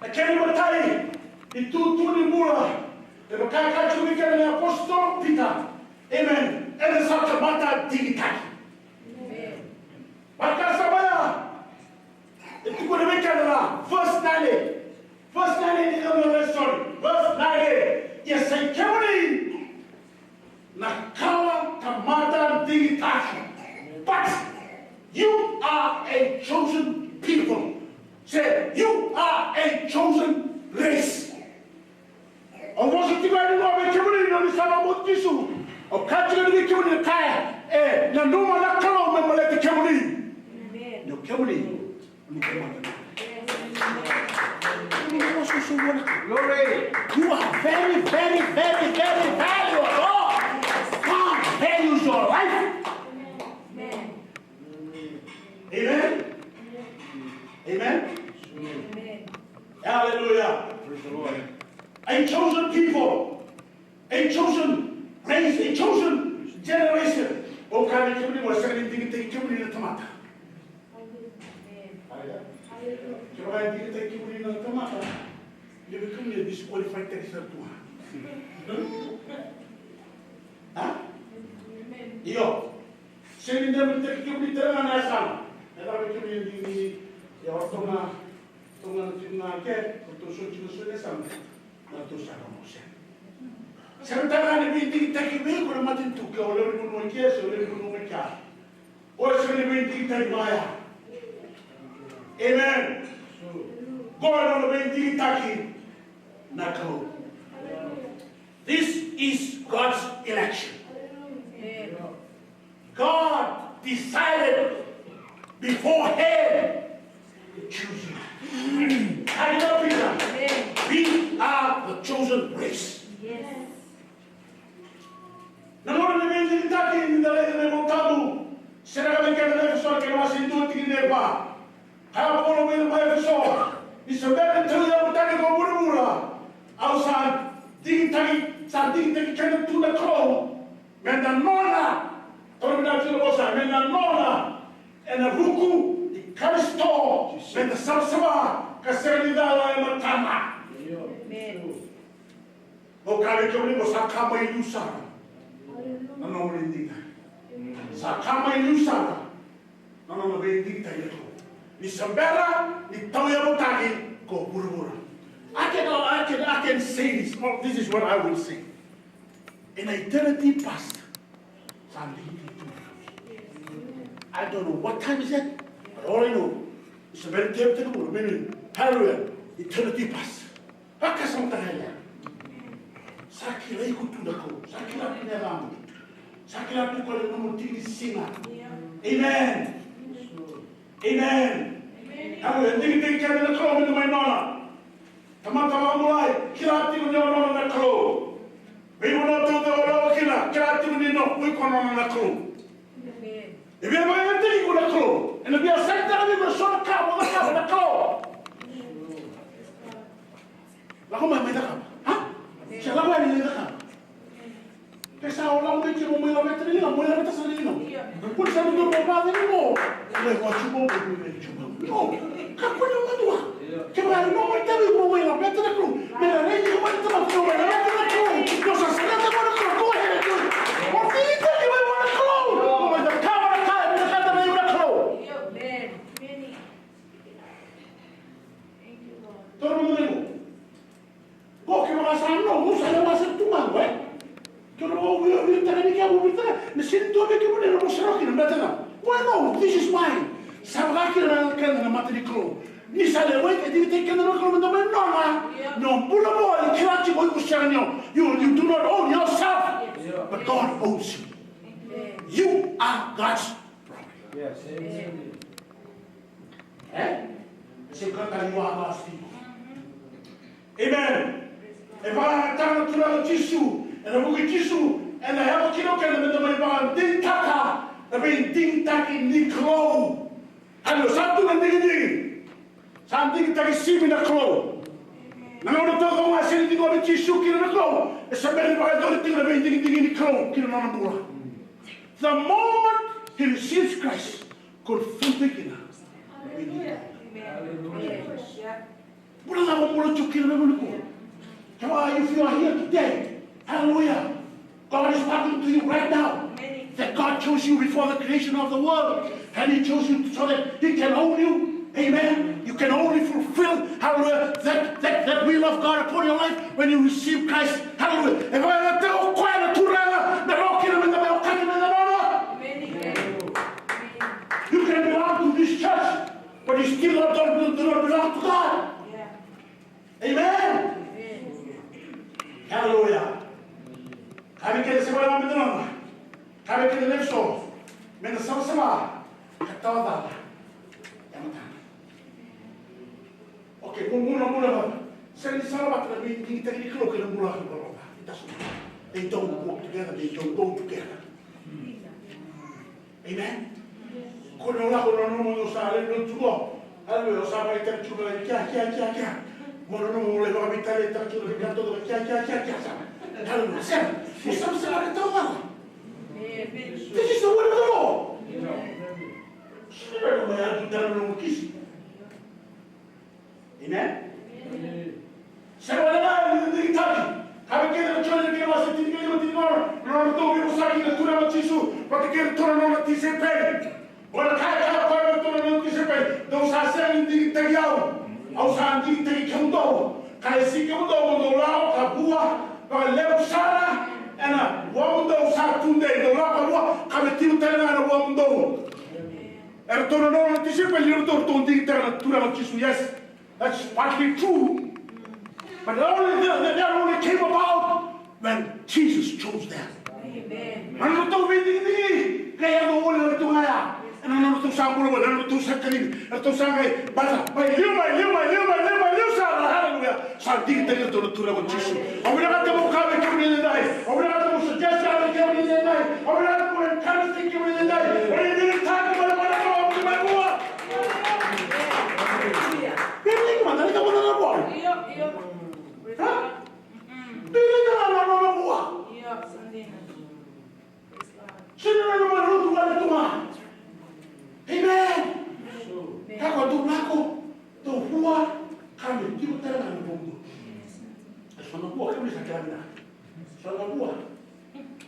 Na kena imatai, itutu ni bula. E vaka e kaya tiko vei keda na apositolo Pita. Amen. Eda sa tamata digitaki. Vaka sa vaya. E tukuna vei keda na verse nine. Verse nine ni kena lesoni. Verse nine. Ia sa i kemuni na kawa tamata digitaki. But you are a chosen people. Say, you are a chosen race. Au vosa tiko yani vei kemuni na nona isau o Jisu. Au kaya tiko yani vei kemuni na ka e nanuma na Kalou me baleti kemuni. Ni o kemuni, ni kemuni. Kemuni vosa o Jisu vua na Kalou. Glory. You are very, very, very, very valuable. God values your life. Amen. Amen. Hallelujah. Praise the Lord. A chosen people, a chosen race, a chosen generation. O kaya vei kemuni, mo sega ni digitaki kemuni na tamata. Hallelujah. Kevaka e digitaki kemuni na tamata, ni vei kemuni e disqualify taki sara tu. A? Io. Sega ni dau digitaki kemuni tale ga na yasana. E cava vei kemuni e digitaki? Ia o ratou na, ratou na tiko ga ke, o ratou soti na soti na yasana. Na ratou sa na mau sega. Sega tale ga ni veidigitaki vei iko na matanitu ke o lewe ni vanua i ke se o lewe ni vanua mai kea. O sega ni veidigitaki vaya. Amen. Qo na nona veidigitaki na Kalou. This is God's election. God decided beforehand to choose you. Hallelujah. We are the chosen race. Na nona na veidigitaki ni da raica na iVolatabu. Sega ni vei keda na Efeso, kena wase e dua tikina e va. Kaya o Paula vei ira mai Efeso, ni se bera ni tauyavutaki ko vuravura, au sa digitaki, sa digitaki keda tu na Kalou, me da nona, taura vinaka tu na vosa, me da nona ena ruku i Karisito, me da savasava ka sega ni cala e matana. Amen. Au kaya vei kemuni, mo sa ka mai liu sara na nomuni digitaki. Sa ka mai liu sara na nona veidigitaki na Kalou. Ni se bera ni tauyavutaki ko vuravura. I can, I can, I can say this. Oh, this is what I will say. In eternity past, sa digitaki tu. I don't know what time is it, but all I know, ni se bera ni tauyavutaki ko vuravura. Meaning, hallelujah, eternity past. Vakasamataka ya. Sa kila iko tu na Kalou. Sa kila tu na yalomu. Sa kila tu koya na nomu tiki ni siga. Amen. Amen. Haleluya. Digitaki keda na Kalou me da mai nona. Tamata vakabulai, kila tiko ni o nona na Kalou. Veivanua taucoko o lako kina, kila tiko ni o iko nona na Kalou. Amen. E via vakayagataki iko na Kalou. Ena via sainitaka vei iko eso na ka mo cakava na Kalou. Lako mai, mai cakava. Ha? Se lako yani, mai cakava. Ke sa o lako mai tiko, mai laveta na ligamu, mai laveta sara na ligamu. Kua ni sa dodonu mo vakaca ni mo. Lai watch mo, mai, mai, mai, mai. No. Kakua ni madua. Kevaka e nomu itavi mo mai laveta na Kalou. Me na raici iko mai na Tamaqu, mo mai laveta na Kalou. Mo sa surrender mo na Kalou. Go ahead and do it. Mo digitaki mai vua na Kalou. Mo mai cakava na ka e vinakata na Kalou. Toro mo mai. Qo kevaka sa nomu, sa lewa sara tu ga qo, e? Ke o na vakaviritaka ni kea, vakaviritaka, na sega ni dua vei kemuni na mo sarawa kina, baleta na, well, no, this is mine. Sa vaka kina na kena na mata ni Kalou. Ni sa lewai ka digitaki keda na Kalou me da mai nona, na bula qo ni kila tiko o iko sara ni o. You, you do not own yourself, but God owns you. You are God's property. E? Sega ni o God's people. Amen. E vakayagataka na Turaga o Jisu, ena vuku i Jisu, ena yaco kina o keda meda mai vakadigitaka na veidigitaki ni Kalou. Aleluya, sa tu na digidigi. Sa digitaki Simi na Kalou. Na gauna taucoko ga sega ni ciqomi Jisu kina na Kalou, e sa bera ni vakayacori tiko na veidigidigi ni Kalou kina nona bula. The moment he receives Christ, confronted kina. Hallelujah. Amen. Bula cava o bula tiko kina na gauna nikua. Kevaka, if you are here today, hallelujah. God is talking to you right now. Amen. That God chose you before the creation of the world. And he chose you so that he can own you. Amen. You can only fulfill, hallelujah, that, that, that will of God upon your life when you receive Christ. Hallelujah. E vakayagataka o koya na Turaga, na roki na meda mai okati meda nona. Amen. You can belong to this church, but you still not, don't, do not belong to God. Amen. Hallelujah. Kaya vei keda, se vaka meda nona. Kaya vei keda na levu so, meda savasava ka tawa cala e matana. Okay, mo, mo na, mo na vata. Sega ni sala vata na veidigitaki ni Kalou kei na bula vakalotu. It doesn't work. They don't work together. They don't go together. Amen. Ko ni o lako, nanuma mo sa lai lotu qo. Aleluya, o sa vakaitavi tu ga, kia, kia, kia, kia. Mo nanuma mo lai vakaveitalia tu ga, kia, kia, kia, kia, kia, sa. Aleluya, sega. Mo savasava ka tawa cala. This is the word of the Lord. Sega ni mo yaco tale na nomu kisi. Amen? Amen. Sega walega ni digitaki. Kaya vei keda na Joni na kena wase tinikalima, tinikaono, na nodratou veivosaki na Turaga o Jisu vata kei iratou na nona tisaipeli. Qo na ka e kaya o koya vei iratou na nona tisaipeli: Dou sa sega ni digitaki au, au sa digitaki kemudou. Ka lesi kemudou mo dou lako ka vua vakalevu sara ena vuamudou sa tudei. Dou lako ka vua ka me tiko tale ga na vuamudou. Eratou na nona tisaipeli, eratou, eratou digitaka na Turaga o Jisu. Yes, that's partly true. But that only, that, that only came about when Jesus chose them. Amen. Na nodratou veidigidigi, qai yaco voli na tu ga ya. Ena nodratou sa bula voli, na nodratou sa kacivi, eratou sa qai bata, mai liu, mai liu, mai liu, mai liu, mai liu sara, hallelujah. Sa digitaki iratou na Turaga o Jisu. Au vinakata meu kaya vei kemuni edaidai. Au vinakata meu suggest vei kemuni edaidai. Au vinakata meu encourage vei kemuni edaidai. Mo ni digitaki mai, mai, mai, mai, mai vua. Ni digitaki mai, mai, mai, mai vua. Ha? Ni digitaki mai, mai, mai, mai vua. Sega ni nanuma na lotu vale tu ga. Amen. Kakua dou lako, dou vua, ka me tiko tale ga na vuamudou. E so na vua, kemuni sa kila vinaka. So na vua.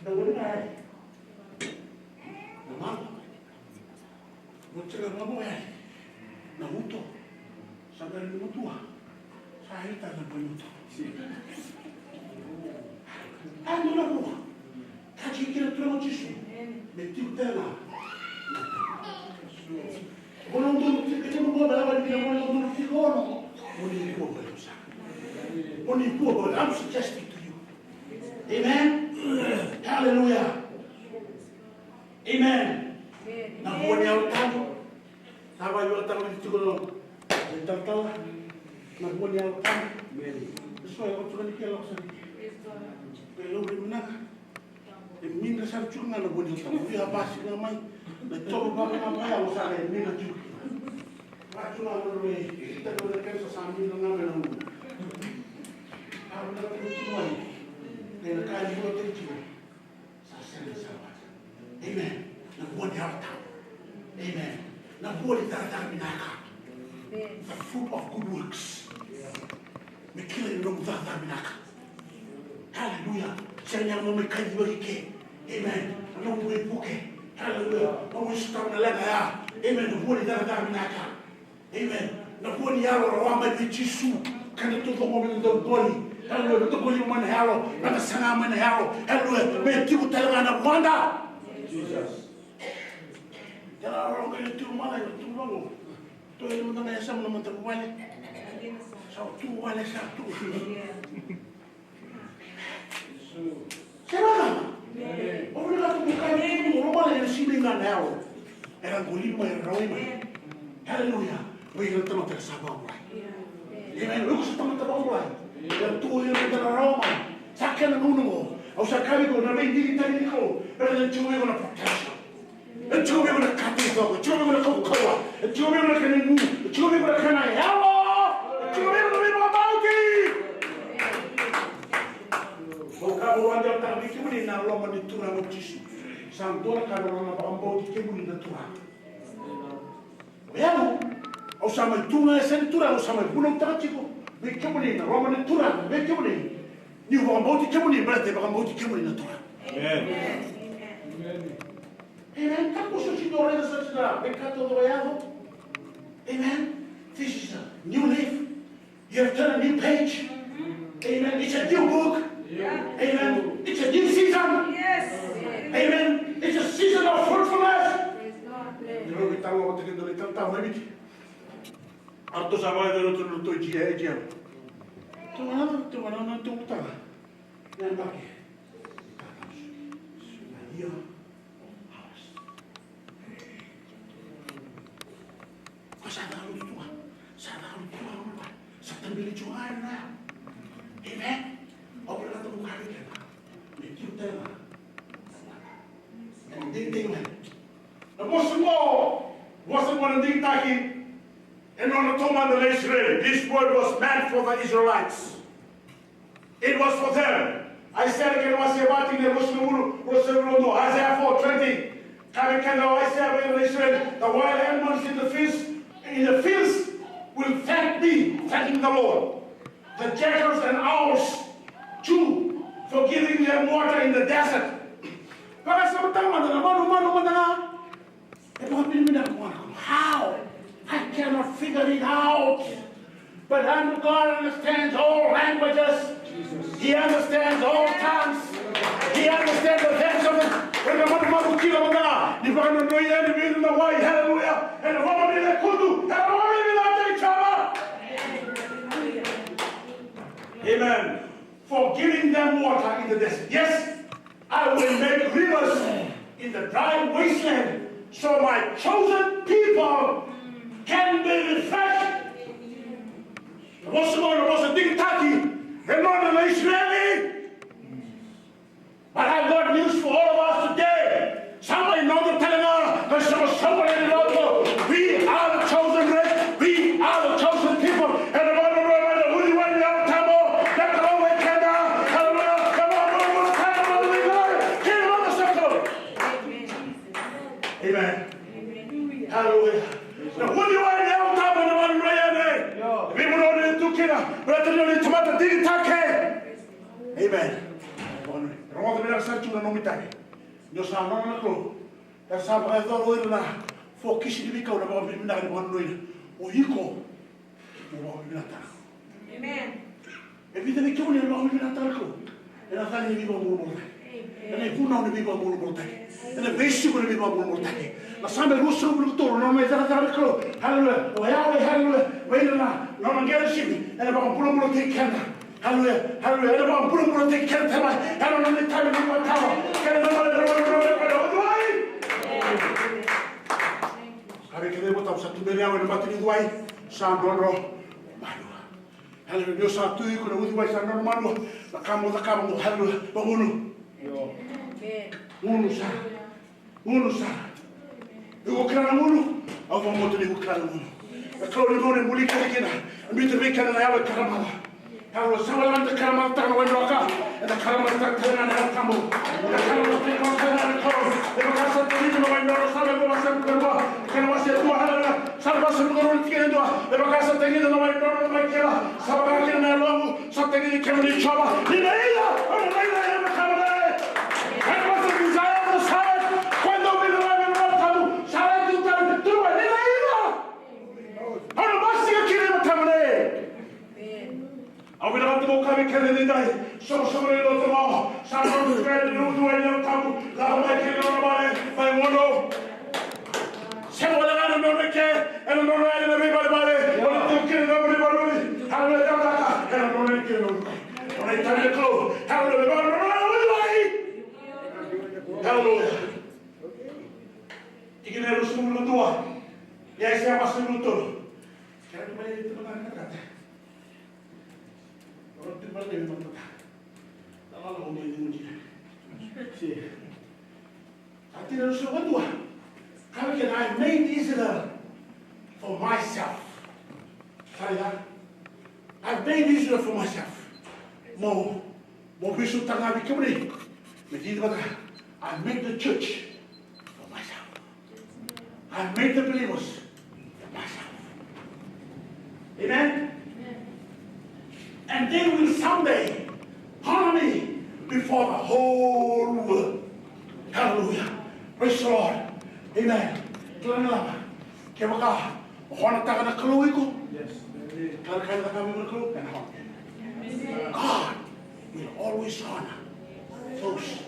Na vua ni ga, e. Na malu. Mo tiko na vua, e. Na uto. Sa qai ni matua. Sa ita na bai uto. A dua na vua. Ka tiko kina Turaga o Jisu. Me tiko tale ga. Mo na donu tiko, kei na vua me lava ni kina mo na donu tiko ono. Mo ni vua vale tu sara. Mo ni vua vale. I'm suggesting to you. Amen. Hallelujah. Amen. Na vua ni Yalo Tabu. Sa vakaivakatagavili tiko na italatala, na vua ni Yalo Tabu. Amen. Eso e otu ga ni ke lako sara. Ke lo re minaka. E minaka sara tiko ga na vua ni Yalo Tabu. Ia vasi ga mai. Na toro vaka ga mai, au sa e minaka tiko. Vaka tiko ga na vua ni Yalo Tabu, sa minaka ga mai na vua. Vua ni cakacaka vinaka. The fruit of good works. Me kilai na nomu cakacaka vinaka. Haleluya. Sega ni yaga mo mai kacivaki ke. Amen. Na nomu veivuke. Haleluya. Nomu sotava na leqa ya. Amen. Na vua ni cakacaka vinaka. Amen. Na vua ni yalo rawa mai vei Jisu. Ka da tu coqo mai na dau qoli. Haleluya. Na dau qoli mai na yalo. Na da saga mai na yalo. Haleluya. Me tiko tale ga na vuada. Era rogo i tu mala, era tu rogo. Tu e mata na yasa na mata vale. Sa tu vale, sa tu. Sera. O vila tu buka ni tu rogo le sini na neo. Era qoli mai, era roi mai. Haleluya. Oi, era tamata sa vabulai. Amen. Oi, sa tamata vabulai. Era tu, era mata na roma. Sa kena nunu mo. Au sa kavi ko na vei dili tani ko. Era tu iko na protection. E tiko vei iko na ka taucoko, e tiko vei iko na kaukauwa, e tiko vei iko na kena igu, e tiko vei iko na kena yalo, e tiko vei iko na veivakabauti. Mo ka mo wandewataka vei kemuni na loma ni Turaga o Jisu. Sa dua na ka na nona vakabauti kemuni na Turaga. O yau, au sa mai tu ga e yasa ni Turaga, au sa mai vunautaka tiko vei kemuni na loma ni Turaga vei kemuni. Niu vakabauti kemuni, baleta e vakabauti kemuni na Turaga. Amen. Amen. Tabu sa sega ni o raica sara tiko na veika taucoko e yaco. Amen. This is a new leaf. You have turned a new page. Amen. It's a new book. Amen. It's a new season. Amen. It's a season of fruitfulness. Ni rau vei talo o teke dole talo talo mai viti. Arto sa vai dole talo to jia e jia. Tu mana tu mana na tu tala. Yabaki. Ia. Ko sa na lutu tua. Sa na lutu tua. Sa tambili tua na. Amen. Au na tabu kari kena. Me tiu tena. And they, they went. Na vosa qo, vosa qo na digitaki. E nona taumada na Isireli. This word was meant for the Israelites. It was for them. Aisea na kena wase e va, tikina e ruasagavulu, ruasagavulu ka dua. Isaiah four twenty. Ka vei keda o Aisea vei ira na Isireli, the wild animals in the fields, in the fields will thank me, thanking the Lord. The jackals and owls too, for giving them water in the desert. Vakasamataka mada na manumanu mada ga. E vakavinavinaka vua na Kalou. How? I cannot figure it out. But our God understands all languages. He understands all tongues. He understands the depths of it. Ena malumalu kila mada ga ni vakananoi yani vei ira na wai. Hallelujah. Ena vakavinavinaka kutu. Ena vakavinavinaka i Jiova. Amen. For giving them water in the desert. Yes, I will make rivers in the dry wasteland, so my chosen people can be refreshed. Vosa qo na vosa digitaki e nona na Isireli. But I've got news for all of us today. Sa mai noda tale ga na soqosoqo ni lotu. We are the chosen race. We are the chosen people. Ena vakavinavinaka mai na uciwai ni Yalo Tabu. Na Kalou vei keda. Hallelujah. Na vakavinavinaka mai na uciwai. Kei na vakasoko. Amen. Hallelujah. Na uciwai ni Yalo Tabu na vakavinavinaka mai. Veivanua ni tu kina. Baleta ni tamata digitaki. Amen. Rogoca vinaka sara tu na nomu itavi. Ni o sa nona na Kalou. Era sa vakayacora o ira na fokisi ni veikau na vakavinavinaka ni vakanananu. O iko mo vakavinavinakataka. Amen. E vica vei kemuni na vakavinavinakataka na Kalou. Ena cagi ni veivakabulabulataki. Ena ivunau ni veivakabulabulataki. Ena veisiko ni veivakabulabulataki. Na Same ruasagavulu ka tolu, na nona icakacaka na Kalou. Haleluya. O Yawe, haleluya. Vei ira na nona qele sivi. Ena vakabulabulataki keda. Haleluya. Haleluya. Ena vakabulabulataki keda tale mai. Ena nona itavi ni matava. Kena nona, nona, nona, nona, nona, nona, nona. Ka vei keda e matava sa tuberi au ena mata ni uciwai. Sa drodro. Malua. Haleluya. Ni o sa tu iko na uciwai sa drodro malua. Na ka mo cakava mo, haleluya. Mo gunu. Gunu sara. Gunu sara. Iko kila na gunu. Au vakabauta ni iko kila na gunu. Na Kalou ni gauna e buli keda kina. E biuta vei keda na yalo e karamaca. Haleluya. Sa wale ga ni da karamataka na wai droka, eda karamataka tale ga na Yalo Tabu. Eda karamataka tale ga na Kalou. Me vaka sa tekivutaki na wai droka, sa wale ga, sa wale ga, kena wase e dua, haleluya. Sa na wase e dua, tikina e dua. Me vaka sa tekivutaki na wai droka mai kila, sa vaka kina na yaloqu, sa tekivutaki kemuni Jiova. Ni na ila, au na ila, ila na Kalou. That was the desire of the servant. Quando vino la mia mata, sa la tu tan, tu ni na ila. Au na basika kina i matamuni. Au vinakata meu kaya vei keda edaidai, soqosoqo ni lotu qo, sa noqu kaya ni lotu e Yalo Tabu, lako mai kina nona vale, mai gunu. Sega wale ga na nona ike, ena nona yali na veivalevale, o na tiko kina na veivalevale, haleluya, ena nona ike, nona itavi na Kalou, haleluya, nona veivalevale. Haleluya. Tikina e ruasagavulu ka dua. Ia, e se a ruasagavulu ka tolu. Kena mai, kena mai, kena mai. Ora tu mai, kena mai. Tala lo, kena mai. Si. Tikina e ruasagavulu ka dua. Kaya kina, "I made Israel for myself." Sa ya. "I made Israel for myself." Mo Mo veisautaka ga vei kemuni. Me cicivaka, I made the church for myself. I made the believers for myself. Amen? And they will someday honor me before the whole world. Hallelujah. Praise the Lord. Amen. Kila ni lava. Kevaka o honataka na Kalou iko. Yes. Kila na ka e cakava vei iko na Kalou, ena honor. God will always honor those.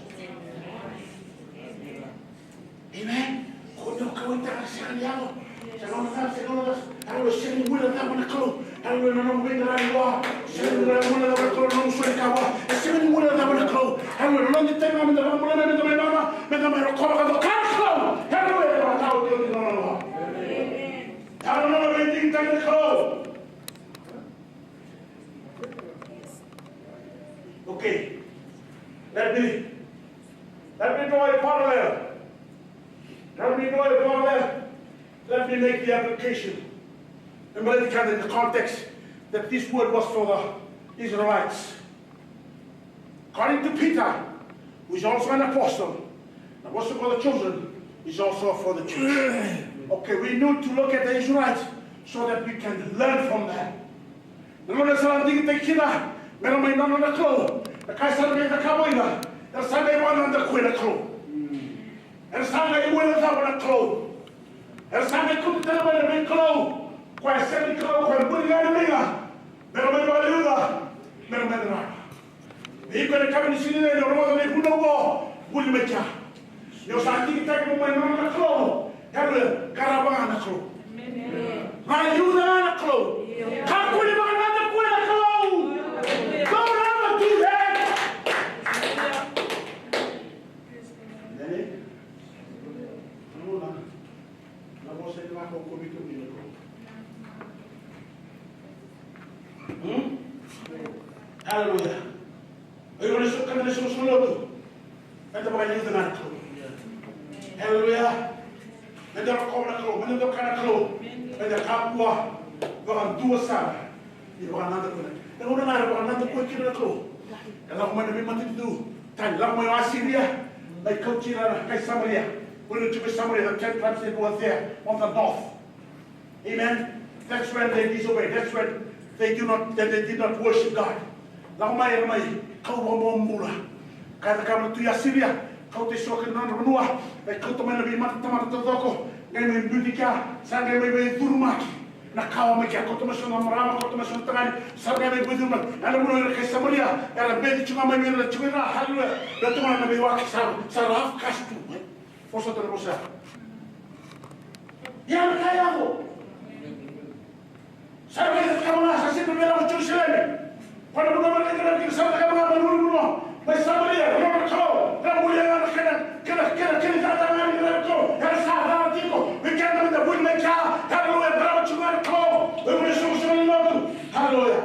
Amen. Ko ni o kauwaitaka na sega ni yaco. Sega ni yaco, sega ni yaco. Ena sega ni guilecava na Kalou. Ena nomu veiqaravi vua. Sega ni guilecava na Kalou, nomu soli ka vua. E sega ni guilecava na Kalou. Ena noda itavi ga meda vakabulai, meda mai nona, meda mai rokova ka doka na Kalou. Ena noda itavi ga meda mai nona. Ena noda veidigitaki na Kalou. Okay. Let me, let me draw a parallel. Let me draw a parallel. Let me make the application. Remember, in the context that this word was for the Israelites. According to Peter, who is also an apostle, the apostle for the chosen is also for the church. Okay, we need to look at the Israelites so that we can learn from them. Na nona sa digitaki kina me ra mai nona na Kalou. Na ka e sa na qai cakava o ira, era sa qai vakanadakuya na Kalou. Era sa qai guilecava na Kalou. Era sa qai kauta tale mai na veikalou, koya e sega ni Kalou, koya e buli ga na liga, me ra mai vakaliuca, me ra mai rara. Vei iko ena yakavi ni siga nikua, ni o rogoca na ivunau oqo, buli mai kea. Ni o sa digitaki mo mai nona na Kalou, haleluya, qarava ga na Kalou. Vakaliuca ga na Kalou. Kakua ni vakanadakuya na Kalou. Don't ever do that. Amen. Na vosa e vinaka o koya vei kemuni na Kalou. Hmm? Haleluya. O iko na soqo, na soqosoqo lotu. Meda vakaliuca na Kalou. Haleluya. Meda rokova na Kalou, meda doka na Kalou. Meda kakua vakadua sara. Ni vakanadakuya. E gauna ga era vakanadakuya kina na Kalou, e lako mai na veimatanitu tani, lako mai o Asiria, mai kauti ira na kai Samaria. When you took Samaria, the ten tribes that were there on the north. Amen. That's when they disobeyed. That's when they do not, that they did not worship God. Lako mai era mai kau vakabobula. Ka cakava na tui Asiria, kauta e so kina nodra vanua, mai kauta mai na veimatatamata taucoko, qai mai biuti kea, sa qai mai veicurumaki. Na kawa mai kea, kauta mai so na marama, kauta mai so na tagane, sa qai mai veicurumaki. Na vanua era kai Samaria, era beci tu ga mai vei ira na tiko ira, haleluya. Era tu ga na veiwaki sa, sa ra half caste tu, e? Vosota na vosa. Ia na ka e yaco. Sa ra vei cakava ga, sa sega ni vei lako i Jerusalemi. Ko na vanua mai na kena, kena sa cakava ga mai na vanua mai Samaria, na nodra kalou, na bulia ga na kena, kena, kena, kena cakacaka ga ni kena kalou. Era sa cala tiko. Vei keda meda vuli mai kea. Haleluya, cakava tiko ga na Kalou. Vei vuli soqosoqo ni lotu. Haleluya.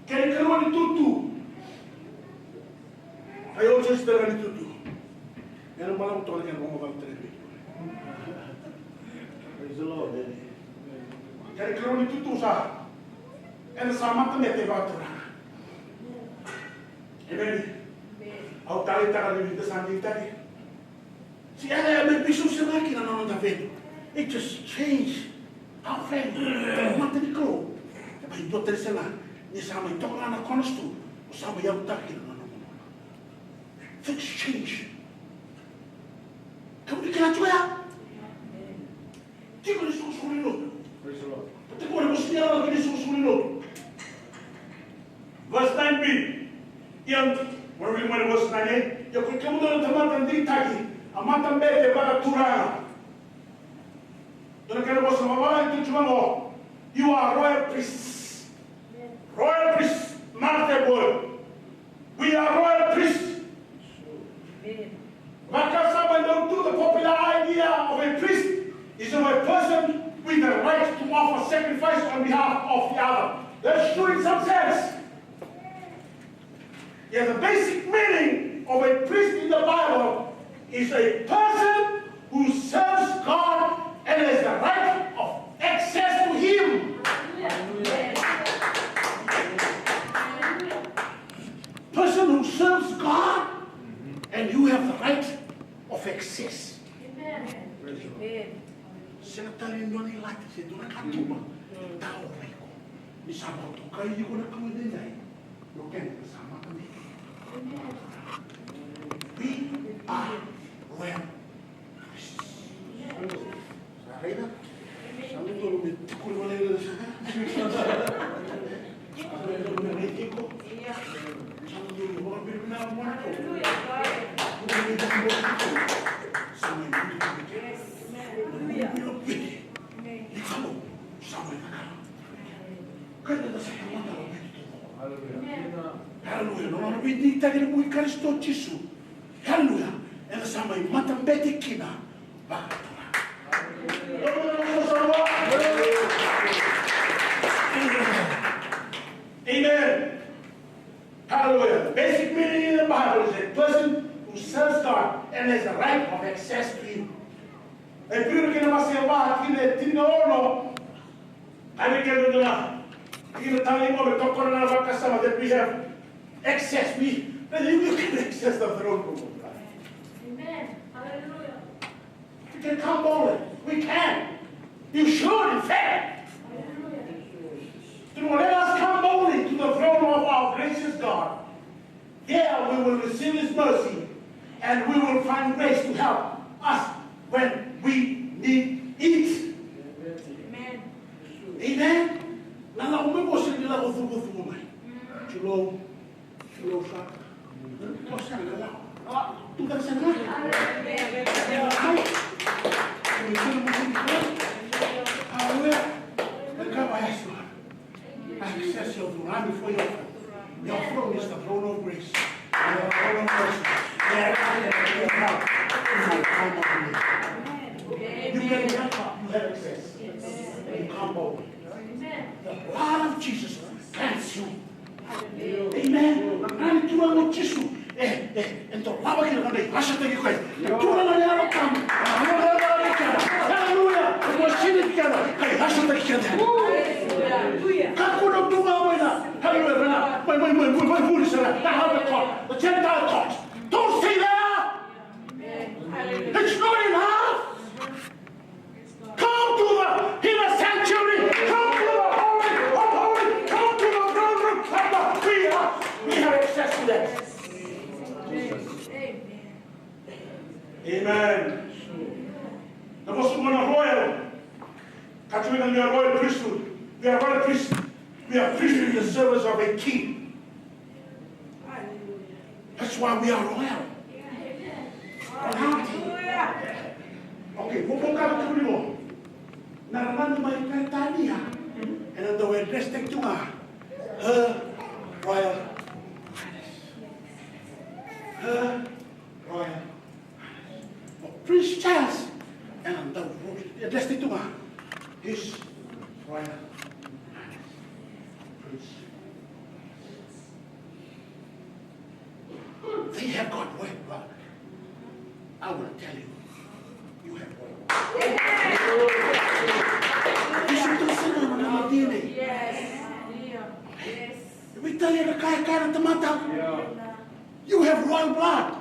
Kena ikarua ni tutu. Ai, au sega tale ga ni tutu. Ena balavu toka na kena vakamacala tale vei. Praise the Lord, amen. Kena ikarua ni tutu sa. Eda sa matabete vakaturaga. Emeni. Au taleitaka ni da sa digitaki. Se eda e me bisu sega kina na noda value. It just change our value. Mata ni Kalou. E mai dua tale sega ni sa mai toka ga na cornerstone, o sa mai yavutaka kina na noda. Things change. Kemuni kila tu ya. Tiko ni sukusuku ni lotu. Praise the Lord. Tiko ni musuki ya tiko ni sukusuku ni lotu. Verse nine B. Ia, mora vili mai na verse nine A. Ia ko kemudou na tamata digitaki, a matabete vakaturaga. Dua na kena vosa vakavalagi tu tiko qo. You are royal priests. Royal priests. Mark that word. We are royal priests. Vakasama e dau tu, the popular idea of a priest is of a person with the right to offer sacrifice on behalf of the other. That's true in some sense. Yet the basic meaning of a priest in the Bible is a person who serves God and has the right of access to Him. Person who serves God and you have the right of access. Amen. Sega tale ni dua na ilati se dua na katuba e tawa vei iko. Ni sa vakatokai iko na Kalou edaidai, o keda sa matabete. We are royal priests. Sa raica? Sa dodonu me tukuna vale ira. Sa dodonu me raici iko. Sa dodonu me vakavinavinaka vua na Kalou. Sa mai mudu tu. Ni Kalou sa mai cakava. Keda sa tamata vakavinavinaka. Haleluya. Na nona veidigitaki ena vuku i Karisito Jisu. Haleluya. Eda sa mai matabete kina vakaturaga. Amen. Hallelujah. Basic meaning in the Bible is a person who serves God and has the right of access to Him. E Pita na kena wase va, tikina e tinikaono. Ai, me kena dua na tikina tale qo me tokona na vakasama that we have access, we, that you can access the throne room of God. Amen. Hallelujah. You can come boldly. We can. You should, in fact. Hallelujah. Let us come boldly to the throne of our gracious God. There we will receive His mercy and we will find grace to help us when we need it. Amen. Amen. Na lako mai qo, sega ni lako cuvacuva mai. Tulou, tulou saka. Tulou saka, lako. Tucake saka. Amen. Hallelujah. Access your throne. I'm before your throne. Your throne is the throne of grace. Your throne of mercy. There I can help in my time of need. You can help, you have access. You come boldly. The blood of Jesus cleanse you. Amen. Na Turaga o Jisu. E, e, e dolava kina, ka qai wasataki koya. Turaga na Yalo Tabu. Hallelujah. E wasini keda, ka wasataki keda. Kakua ni tu ga mai na, hallelujah, mai na, mai, mai, mai, mai, mai vuli sara. Na outer court, the Gentile court. Don't stay there. It's not enough. Come to the inner sanctuary. Come to the holy of holies. Come to the throne room. Come to, we have, we have access to that. Amen. Na vosa qo na royal. Kaya tiko na, we are royal priesthood. We are royal priest. We are priesthood in the service of a king. That's why we are royal. Royalty. Okay, mo, mo kaya tiko ni mo. Na rarama mai Peritania, ena dau address-taki tu ga, Her Royal Highness. Her Royal Highness. O Prince Charles, ena dau address-taki tu ga, His Royal Highness. Prince. They have got word, but I will tell you, you have word. This is the same D N A. Yes. Italia na kaya kaya na tamata. You have royal blood.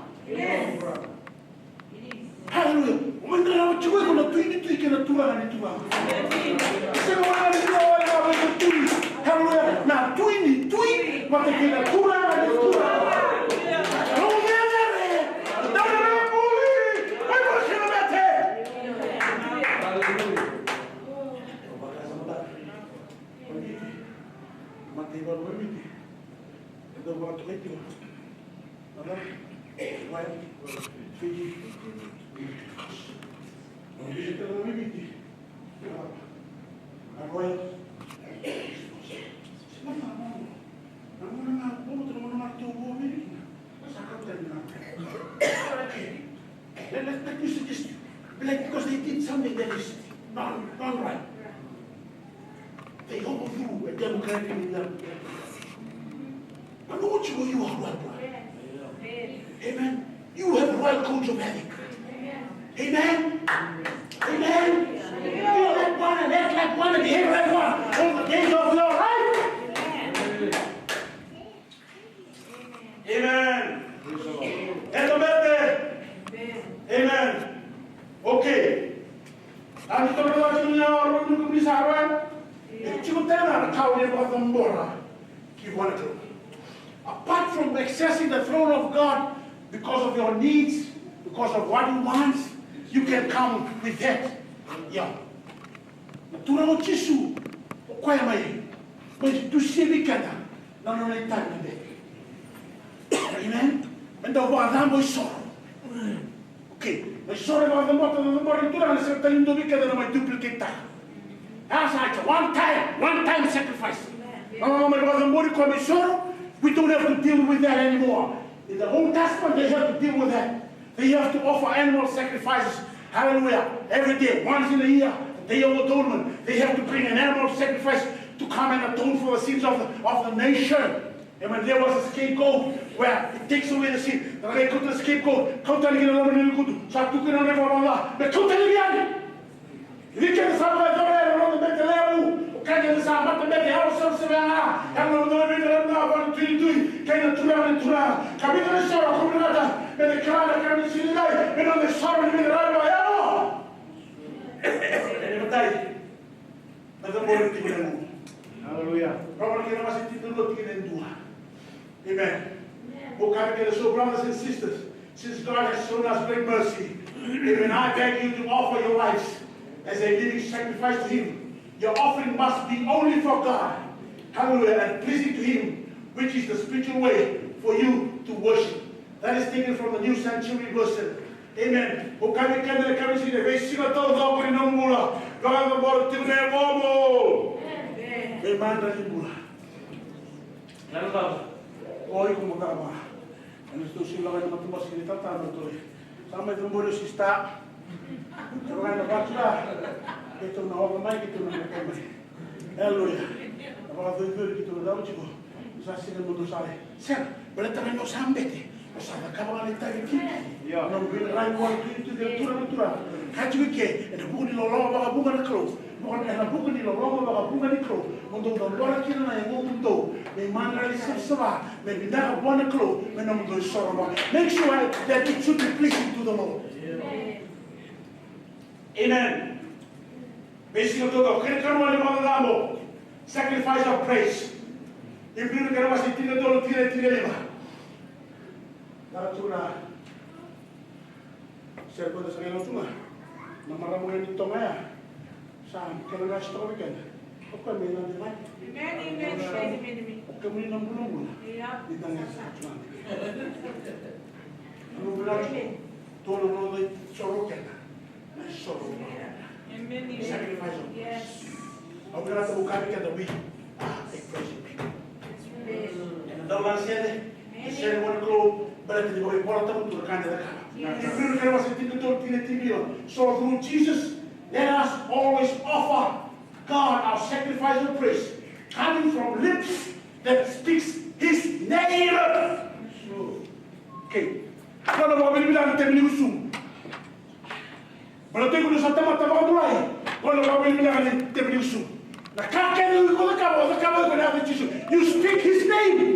Hallelujah. O mai na lava tiko iko na tui ni tui kei na turaga ni turaga. Sega walega ni dua walega vei iko tui. Hallelujah. Na tui ni tui vata kei na turaga ni turaga. Rogo me a cere. Dau na mea buli. Mai vaka kei na mea te. Hallelujah. Mate i valu mai Viti. E dau vakatokai tiko. Na cava? Royal Fiji. Au via tale mai Viti. Na Royal. Sa na mama. Na mama na mama tu na mama tu vo vei kina. Sa ka tani na. Let, let, let me suggest you. Like, because they did something that is not, not right. They overthrew a democratic leader. I know what you, you are, right, right? Amen. You have royal coats of heaven. Amen. Amen. You are like one and act like one and behave like one all the days of your life. Amen. Eda bete. Amen. Okay. Eda toro na tiko ni awa rua ni ko ni sa rua. E tiko tena na ka o ni vakacabora ki vua na Kalou. Apart from accessing the throne of God because of your needs, because of what you want, you can come with that. Yeah. Na Turaga o Jisu, o koya mai, mai dusia vei keda na nona itavi na bete. Amen. Me dau vakacabo isoro. Okay. Na isoro e vakacabota, na cabora na Turaga, na sega tale ni dua vei keda na mai duplicate-taka. That's like a one time, one time sacrifice. Na loma mai vakacabori koya mai isoro, we don't have to deal with that anymore. In the Old Testament, they have to deal with that. They have to offer animal sacrifices. Hallelujah. Every day, once in a year, the Day of Atonement, they have to bring an animal sacrifice to come and atone for the sins of the, of the nation. And when there was a scapegoat where it takes away the sin, the scapegoat, kauta yani ki na loma ni lekutu, sa tukuna na iVolatabu, me kauta yani. Ni keda sa vakayacora ena noda bete levu, o keda sa matabete, yalo savasava ga, yalo na noda bete levu na vale ni tui, kei na turaga ni turaga. Ka vica na isoro ko vinakata me na kila na ka me sega ni dai, me noda isoro ni veiravi vakayalo. Ena imatai, na cabori tiko na igu. Hallelujah. Roma na kena wase tinikadua, tikina e dua. Amen. Amen. Mo kaya vei keda, so brothers and sisters, since God has shown us great mercy, amen, I beg you to offer your lives as a living sacrifice to Him. Your offering must be only for God. Hallelujah. And pleasing to Him, which is the spiritual way for you to worship. That is taken from the New Century Version. Amen. Mo kaya vei keda na ka me sega ni dai, veisiga taucoko ni nomu bula, vakacabora tiko na yagomu. Amen. Me madra ni bula. Na cava? O iko mo cava? Ena tou sivia na matabose ni tata na tou. Sa mai cabori o sista. Sa vaka na vatu la. Keitou na oca mai, keitou na mete mai. Aleluya. Na vakacoicoi keitou na cava tiko. Sa sega mo dou sa lai. Sega. Baleta ga ni o sa bete. O sa cakava ga na itavi tiko. Io. Na nomu veiravi vua na Tui, Tui, Tui, Turaga, Turaga. Ka tiko i ke, ena vuku ni loloma vakavuqa na Kalou. Ena vuku ni loloma vakavuqa ni Kalou, mo dou cabora kina na yagomudou me madrai savasava, me vinaka vua na Kalou, me nomudou isoro vua. Make sure that it should be pleasing to the Lord. Amen. Veisiga taucoko, kena ikarua ni vakacabo, sacrifice of praise. Iperiu na kena wase tinikatolu, tikina e tinikalima. Dara tu na Sere koya sa qai lau tu ga na marama oya ni Toga ya. Sa kena qai sitoka vei keda. O koya me na dela. Amen, amen, amen, amen. O kemuni na bulabula. Ia. Ni da qai sa tu ga. Anu vila tu. Amen. Tou na noda isoro keda. Na isoro. Amen, amen. Sacrifice of praise. Yes. Au vinakata mo kaya vei keda, we are a praising people. Amen. Ena dau laga sere, sere vua na Kalou, baleta ni vakaivolatabu tu na ka eda cakava. Yes. Iperiu na kena wase tinikatolu, tikina e tinikalima. So through Jesus, let us always offer God our sacrifice of praise, coming from lips that speaks His name. Okay. Qo na vakavinavinaka ni tebe ni gusumu. Baleta iko ni sa tamata vakabulai, qo na vakavinavinaka ni tebe ni gusumu. Na ka kece iko cakava, o cakava iko ena yaca i Jisu. You speak His name.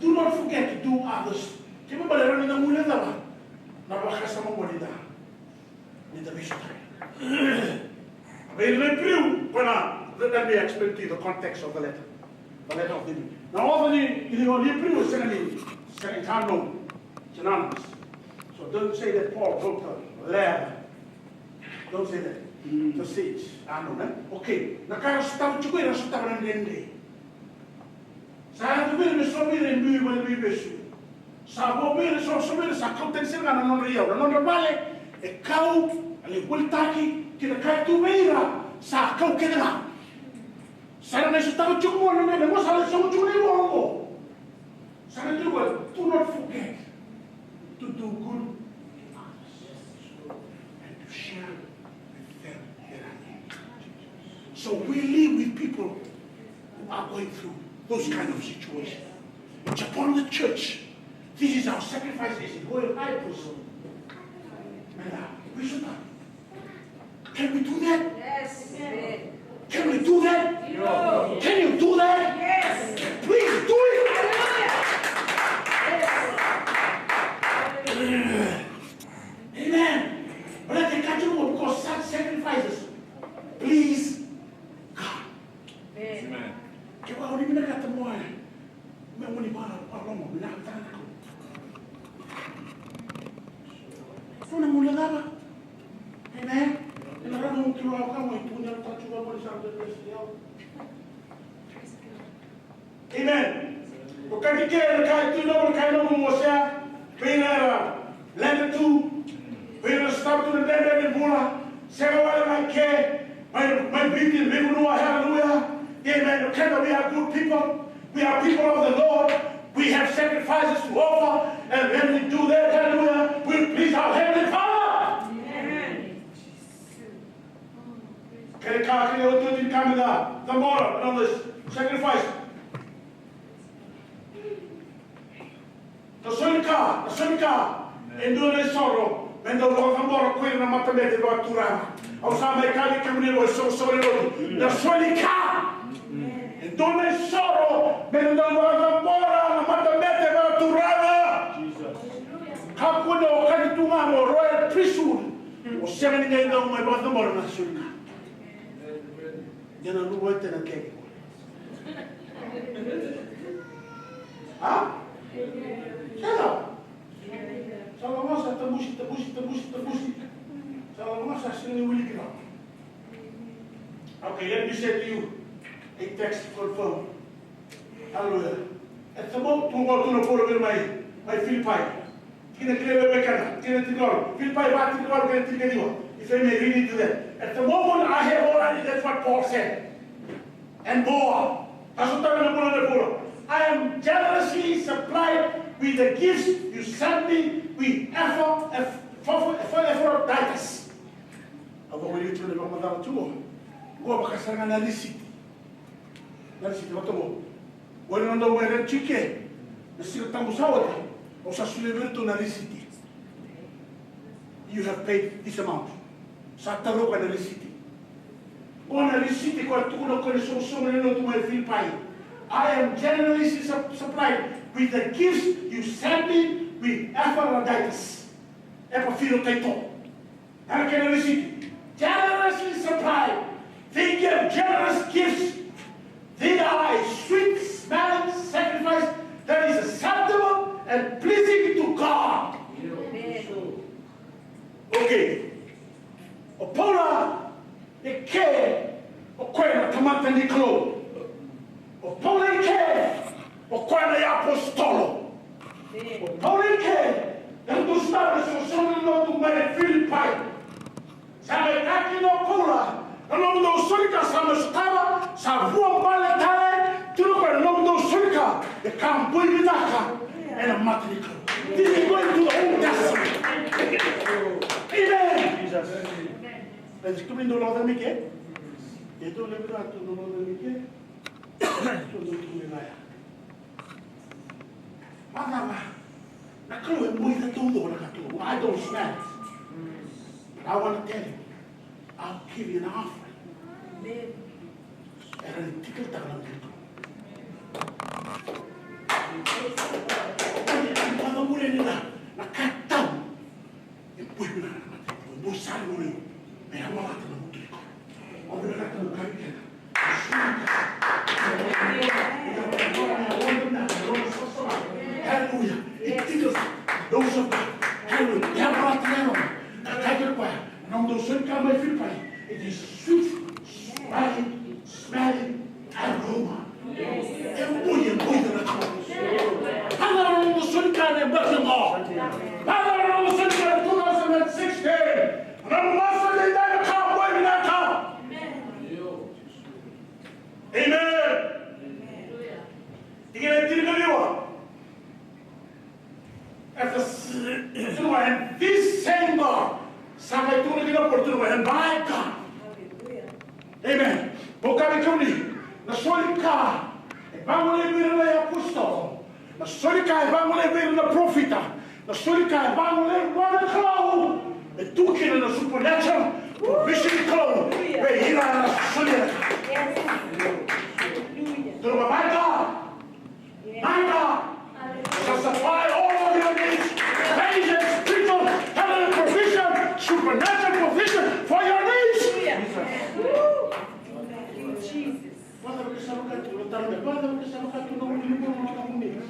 Do not forget to do others. Kemuni bale, rawa ni da guilecava na vakasama oqo ni da, ni da veisotari. A vei ira na Iperiu, koya na, let, let me explain to you the context of the letter. The letter of Hebrew. Na author ni, ni, ni Iperiu, sega ni, sega ni, it's unknown. It's anonymous. So don't say that Paul wrote the letter. Don't say that. Just say it's unknown, eh? Okay. Na ka era sotava tiko, era sotava na dredre. Sa yaco vei ira me so vei ira e biu i vale ni veivesu. Sa vo vei ira, so, so vei ira sa kau tani sara ga na nodra iyau, na nodra vale e kau, a lai volitaki, kei na ka e tu vei ira sa kau kece ga. Sa ra mai sotava tiko qo na mene, qo sa lai sogo tiko na ivola qo. Sa ra tiko, do not forget to do good. So we live with people who are going through those kind of situations. It's upon the church. This is our sacrifice as a royal high priest. And, uh, we should, uh, can we do that? Yes. Can we do that? Can you do that? Yes. Please do it. Amen. But I can catch you because such sacrifices please God. Amen. Kevaka o ni vinakata mo e, me o ni vaka, vaka mo vinakata na Kalou. Sona mo na cava? Amen. Ena rara mo kila ka mo i tu ni a tatu ka mo ni sa mo ni sa. Amen. Ko kati ke na kai tu na mo kai na mo mo sea. Pe ira era lenda tu. Pe ira stop tu na dede ni bula. Sega wale na ke. Mai, mai biti ni veivanua, hallelujah. Amen. Keda, we are good people. We are people of the Lord. We have sacrifices to offer. And when we do that, hallelujah, we please our Heavenly Father. Amen. Kere ka, kere o tu ni kami da, da mora, na noda sacrifice. Na soli ka, na soli ka. E dua na isoro me dau vakacabora ko ira na matabete vakaturaga. Au sa mai kaya vei kemuni, vo isoqosoqo ni lotu, na soli ka. E dua na isoro me dau vakacabora na matabete vakaturaga. Kakua ni okati tu ga mo royal priesthood. O sega ni qai dau mai vakacabora na soli ka. Ia na luva e tena keke. A? Sega. Sa lako sa tabusi, tabusi, tabusi, tabusi. Sa lako sa sega ni wiliki rawa. Okay, let me say to you, a text confirm. Hallelujah. E sa bau tu qo tu na Paula vei mai, mai Filipai. Kena kena vei kena, kena tinikalima. Filipai va tinikalima, kena tinikaciwa. If I may read it to them. At the moment I have already, that's what Paul said. And more. That's what I'm gonna put on the floor. I am generously supplied with the gifts you sent me with Epaphroditus. Au vakailiuliu tu na vakamacala tu qo. Qo vakasara ga na risiti. Na risiti vata qo. Qori na noda mai raica tiko na Siga Tabu sa oti. Au sa solia vei iratou na risiti. You have paid this amount. Sa taroga na risiti. Qo na risiti koya tukuna ko na soqosoqo ni lotu mai Filipai. I am generously sup- supplied with the gifts you sent me with Epaphroditus. Epaphroditus. Era kena risiti. Generously supplied. They give generous gifts. They are a sweet smelling sacrifice that is acceptable and pleasing to God. Okay. O Paula e ke o koya na tamata ni Kalou. O Paula e ke o koya na iapositolo. O Paula e ke e ratou sa na sosomi lotu mai Filipai. Sa mai kaki na Paula na nomudou soli ka sa mai sotava sa vua bale tale. Tiko na nomudou soli ka e ka boi vinaka ena mata ni Kalou. This is going to the Old Testament. Amen. Eda kumi dou lako mai ke? E dou levu na tu dou lako mai ke? Dou tu mai laya. Vacava? Na Kalou e boi na taucoko na ka tu. I don't smell it. But I want to tell you, I'll give you an offering. Era ni tikitaka na Kalou. Vacava ni na na ka tau. E boi vinaka na mata, e boi sara na ulu, me yavalata na mutu ni koro. Au vinakata mo kari kena. Hallelujah. It tickles those of God. Hallelujah. Yavalata na yalona. Ka kaya kina o koya, na nomudou soli ka mai Filipai, it is sweet smelling, smelling aroma. E boi, e boi na Kalou. Vacava na nomu soli ka na yabaki oqo? Vacava na nomu soli ka na two thousand and sixteen? Na nomu masu edaidai na ka boi vinaka. Amen. Tikina e tinikaciwa. At the s- and this same God. Sa qai tukuna kina o Paula, and my God. Amen. Mo kaya vei kemuni, na soli ka e vagolevi ira na iapositolo, na soli ka e vagolevi ira na parofita, na soli ka e vagolevi vua na Kalou, e tu kina na supernatural provision ni Kalou vei ira na solia na ka. Tell my God. My God shall supply all of your needs. Patience, spiritual, heavenly provision, supernatural provision for your needs. Vakacava ke sa vaka tu na taro, vakacava ke sa vaka tu na ulunivanua na nomu needs.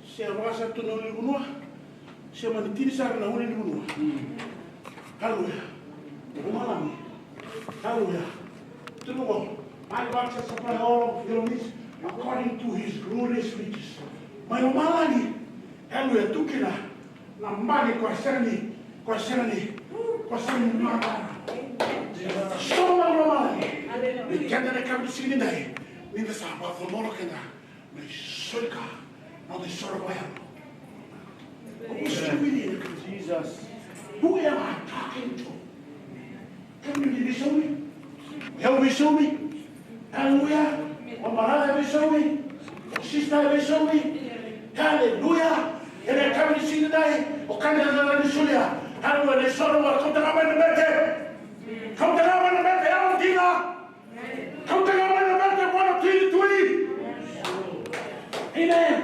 Se vakasa tu na ulunivanua. Se mani tini sara na ulunivanua. Hallelujah. Lomalagi. Hallelujah. Tukuna, my God shall supply all of your needs according to his glorious riches. Mai lomalagi. Hallelujah. Tu kina na mani koya sega ni, koya sega ni, koya sega ni mata. So na lomalagi. Ni keda na ka ni sega ni dai. Ni da sa vakacomoro keda. Na isoro ka, na noda isoro vakayalo. Who is doing it? Jesus. Who am I talking to? Kemuni ni veisaumi? O yau veisaumi? Hallelujah. O marama veisaumi? O sista veisaumi? Hallelujah. Ena yakavi ni siga edai, o keda na, na, na solia. Hallelujah. Na isoro ka, kauta ga mai na bete. Kauta ga mai na bete, yalo dina. Kauta ga mai na bete vua na Tui ni tui. Amen.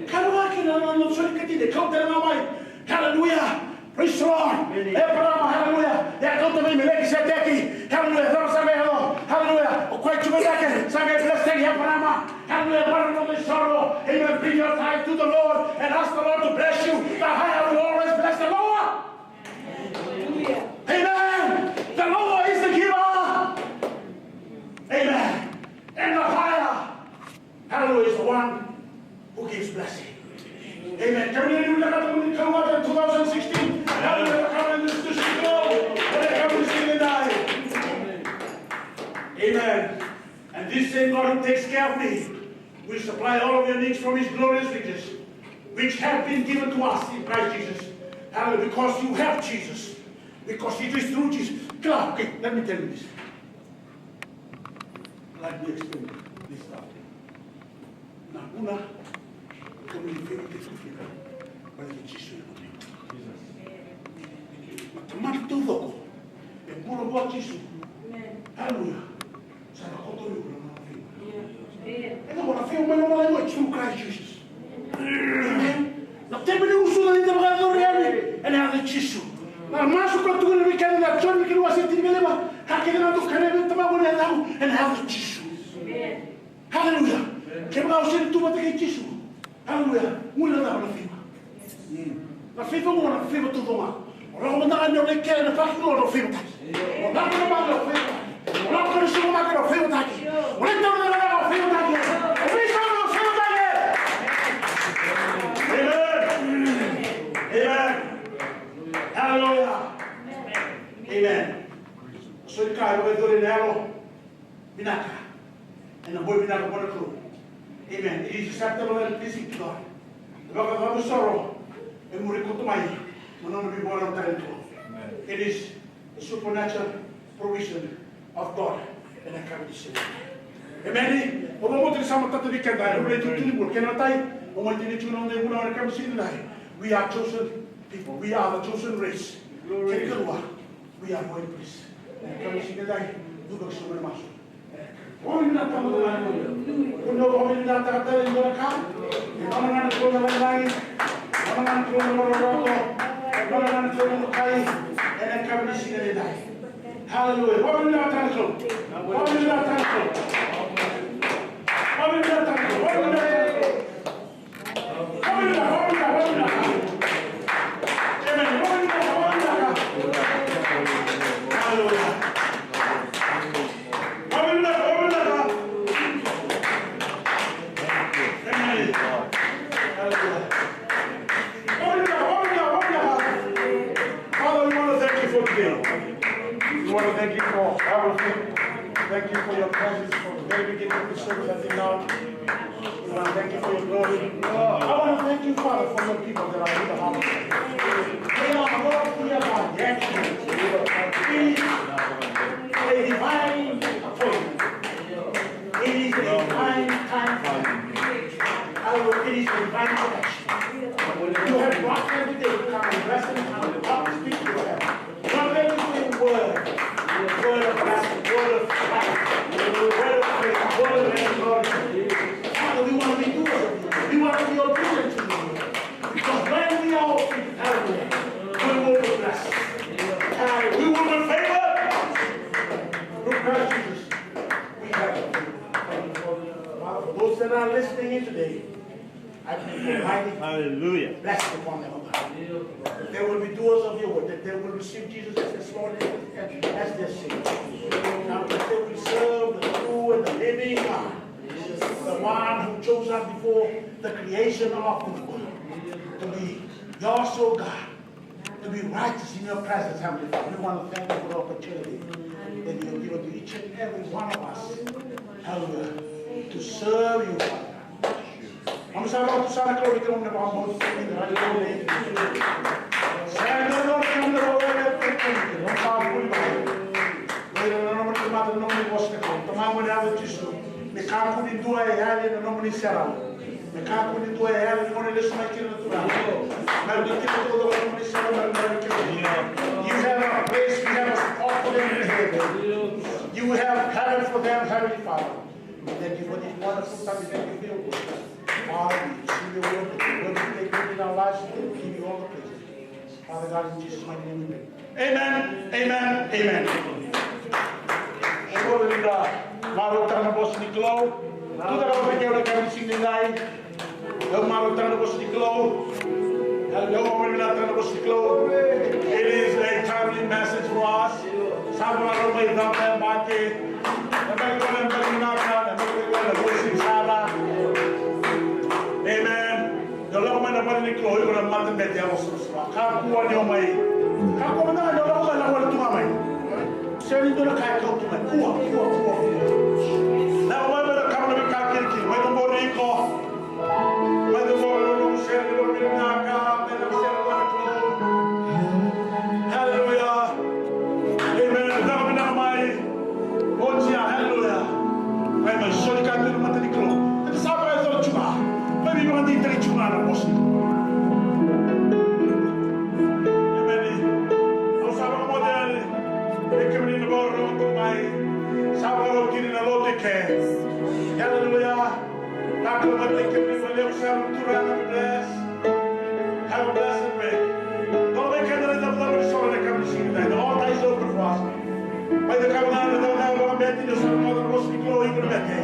Kauta ga mai na, na, na soli ka dina, kauta ga mai. Hallelujah. Praise the Lord. Amen. Eparama, hallelujah. E a kauta mai Melikiseteki. Hallelujah. Cava sa qai yaco? Hallelujah. O koya tiko e cake sa qai bless-taki Eparama. Hallelujah. What another sorrow. Amen. Bring your tithe to the Lord and ask the Lord to bless you. The higher will always bless the lower. Amen. The lower is the giver. Amen. And the higher, hallelujah, is the one who gives blessing. Amen. Kemuni na kauveilatai ni two thousand sixteen. Hallelujah. Amen. And this same God who takes care of me will supply all of your needs from his glorious riches, which have been given to us in Christ Jesus. Hallelujah. Because you have Jesus. Because it is through Jesus. Kila, okay, let me tell you this. Let me explain this stuff. Na vuna, kemuni na favorite, baleta Jisu e nomuni. Na tamata taucoko e bula vua Jisu. Hallelujah. Sa na koto ni bula na favor. E na bula favor mai na bula i Jisu Christ Jesus. Amen. Na tebe ni usuga ni tebe ka cori yani ena yaca i Jisu. Na masu ka tukuna vei keda na Joni kina wase tinikalima, ka kece na dou kerea vei Tamaqu ena yacaqu, ena yaca i Jisu. Hallelujah. Kevaka o sega ni tu vata kei Jisu. Hallelujah. Gole na cava na favor. Na favor qo na favor taucoko ga. O lako mada ga ni o lai kele na parking lot o favor taki. O lako na mata o favor taki. O lako na supermarket o favor taki. O lai taura na cakacaka o favor taki. O veisau o favor taki. Amen. Amen. Hallelujah. Amen. So ni ka e vakayacori ena yalo vinaka. Ena boi vinaka vua na Kalou. Amen. It is acceptable and pleasing to God. Na vakacavasoro e muri koto mai na nona veivakarau tale na Kalou. It is the supernatural provision of God. Ena yakavi ni siga. Amen. Au vakabauta ni sa matata vei keda ena itutu ni bula. Kena imatai, au mai tini tiko na noda ivunau ena yakavi ni siga. We are chosen people. We are the chosen race. Kena ikarua, we are royal priests. Ena yakavi ni siga edai, cuva ki sobu ena masu. Vakavinavinakataka tale e dua na ka. Ena nona ga na Kalou na lagilagi, ena nona ga na Kalou na lololoto, ena nona ga na Kalou na kai. Ena yakavi ni siga edai. Hallelujah. Vakavinavinakataka na Kalou. Vakavinavinakataka na Kalou. Vakavinavinakataka na Kalou. Vakavinavinakataka na Kalou. Father, we want to thank you for today. We want to thank you for everything. Thank you for your presence from the very beginning of the service until now. We want to thank you for your glory. I want to thank you, Father, for your people that are in the house. They are not here by accident. They, they Listening in today, I pray for mighty Hallelujah. Blessing upon them, oh God. That they will be doers of your word, that they will receive Jesus as their Lord and as their Savior. Now that they will serve the true and the living God, the one who chose us before the creation of the world to be yours, oh God, to be righteous in your presence, Heavenly Father. We want to thank you for the opportunity that you have given to each and every one of us, hallelujah, to serve you, Father God. Vamos a vamos a la gloria que un vamos a tener la gloria. Señor, no tenemos la gloria que tenemos. Vamos a vamos a Oi ira na nomuni tamata, na nomuni vosa na Kalou. Tamaqu, ena yaca i Jisu, me kakua ni dua e yali ena nomuni serau. Me kakua ni dua e yali ni gone lesu mai kina na Turaga. Me dua kina taucoko na nomuni serau, me dua kina. You have a place, you have a spot for them in heaven. You have heaven for them, Heavenly Father. We thank you for this wonderful time. We thank you for your word. Father, we receive your word. Let your word be made good in our lives. We give you all the praise. Father God, in Jesus' mighty name we pray. Amen, amen, amen. Io, ni da marautaka na vosa ni Kalou. Tucake vata kei au na yakavi ni siga nikua. Au marautaka na vosa ni Kalou. Au marautaka na vosa ni Kalou. It is a timely message for us. Sa vakarau mai cava na yabaki. Na yabaki qo na yabaki vinaka, na yabaki qo na vuesi sara. Amen. Ni o lako mai na vale ni Kalou, iko na matabete yalosavasava. Kakua ni o mai. Kakua mada ni o lako mai, lako wale tu ga mai. Sega ni dua na ka e kau tu mai. Kua, kua, kua, kua. Lako mai, mai na kama na veika kirikiri. Mai na qori iko. Mai na qori na nomu sere, na nomu vinaka, mai na sere na Kalou. Hallelujah. Amen. Vinaka, vinaka mai. Bom dia, hallelujah. Mai, mai, soli ka tu na mata ni Kalou. Eda sa vakayaco tiko ga. Mai, mai, vakadeitaki tiko ga na vosa. Amen. Au sa vakamoce yani vei kemuni na vakarorogo tu mai. Sa vakarau kina na lotu eke. Hallelujah. Vinaka, mai, mai, kemuni vakalevu sara na Turaga na bless. Have a blessed week. Dola vei keda na icavacava ni soro ena yakavi ni siga nikua. The altar is open for us. Mai cakava ga na cakacaka vakabete, ni o sa rogoca na vosa ni Kalou, iko na bete.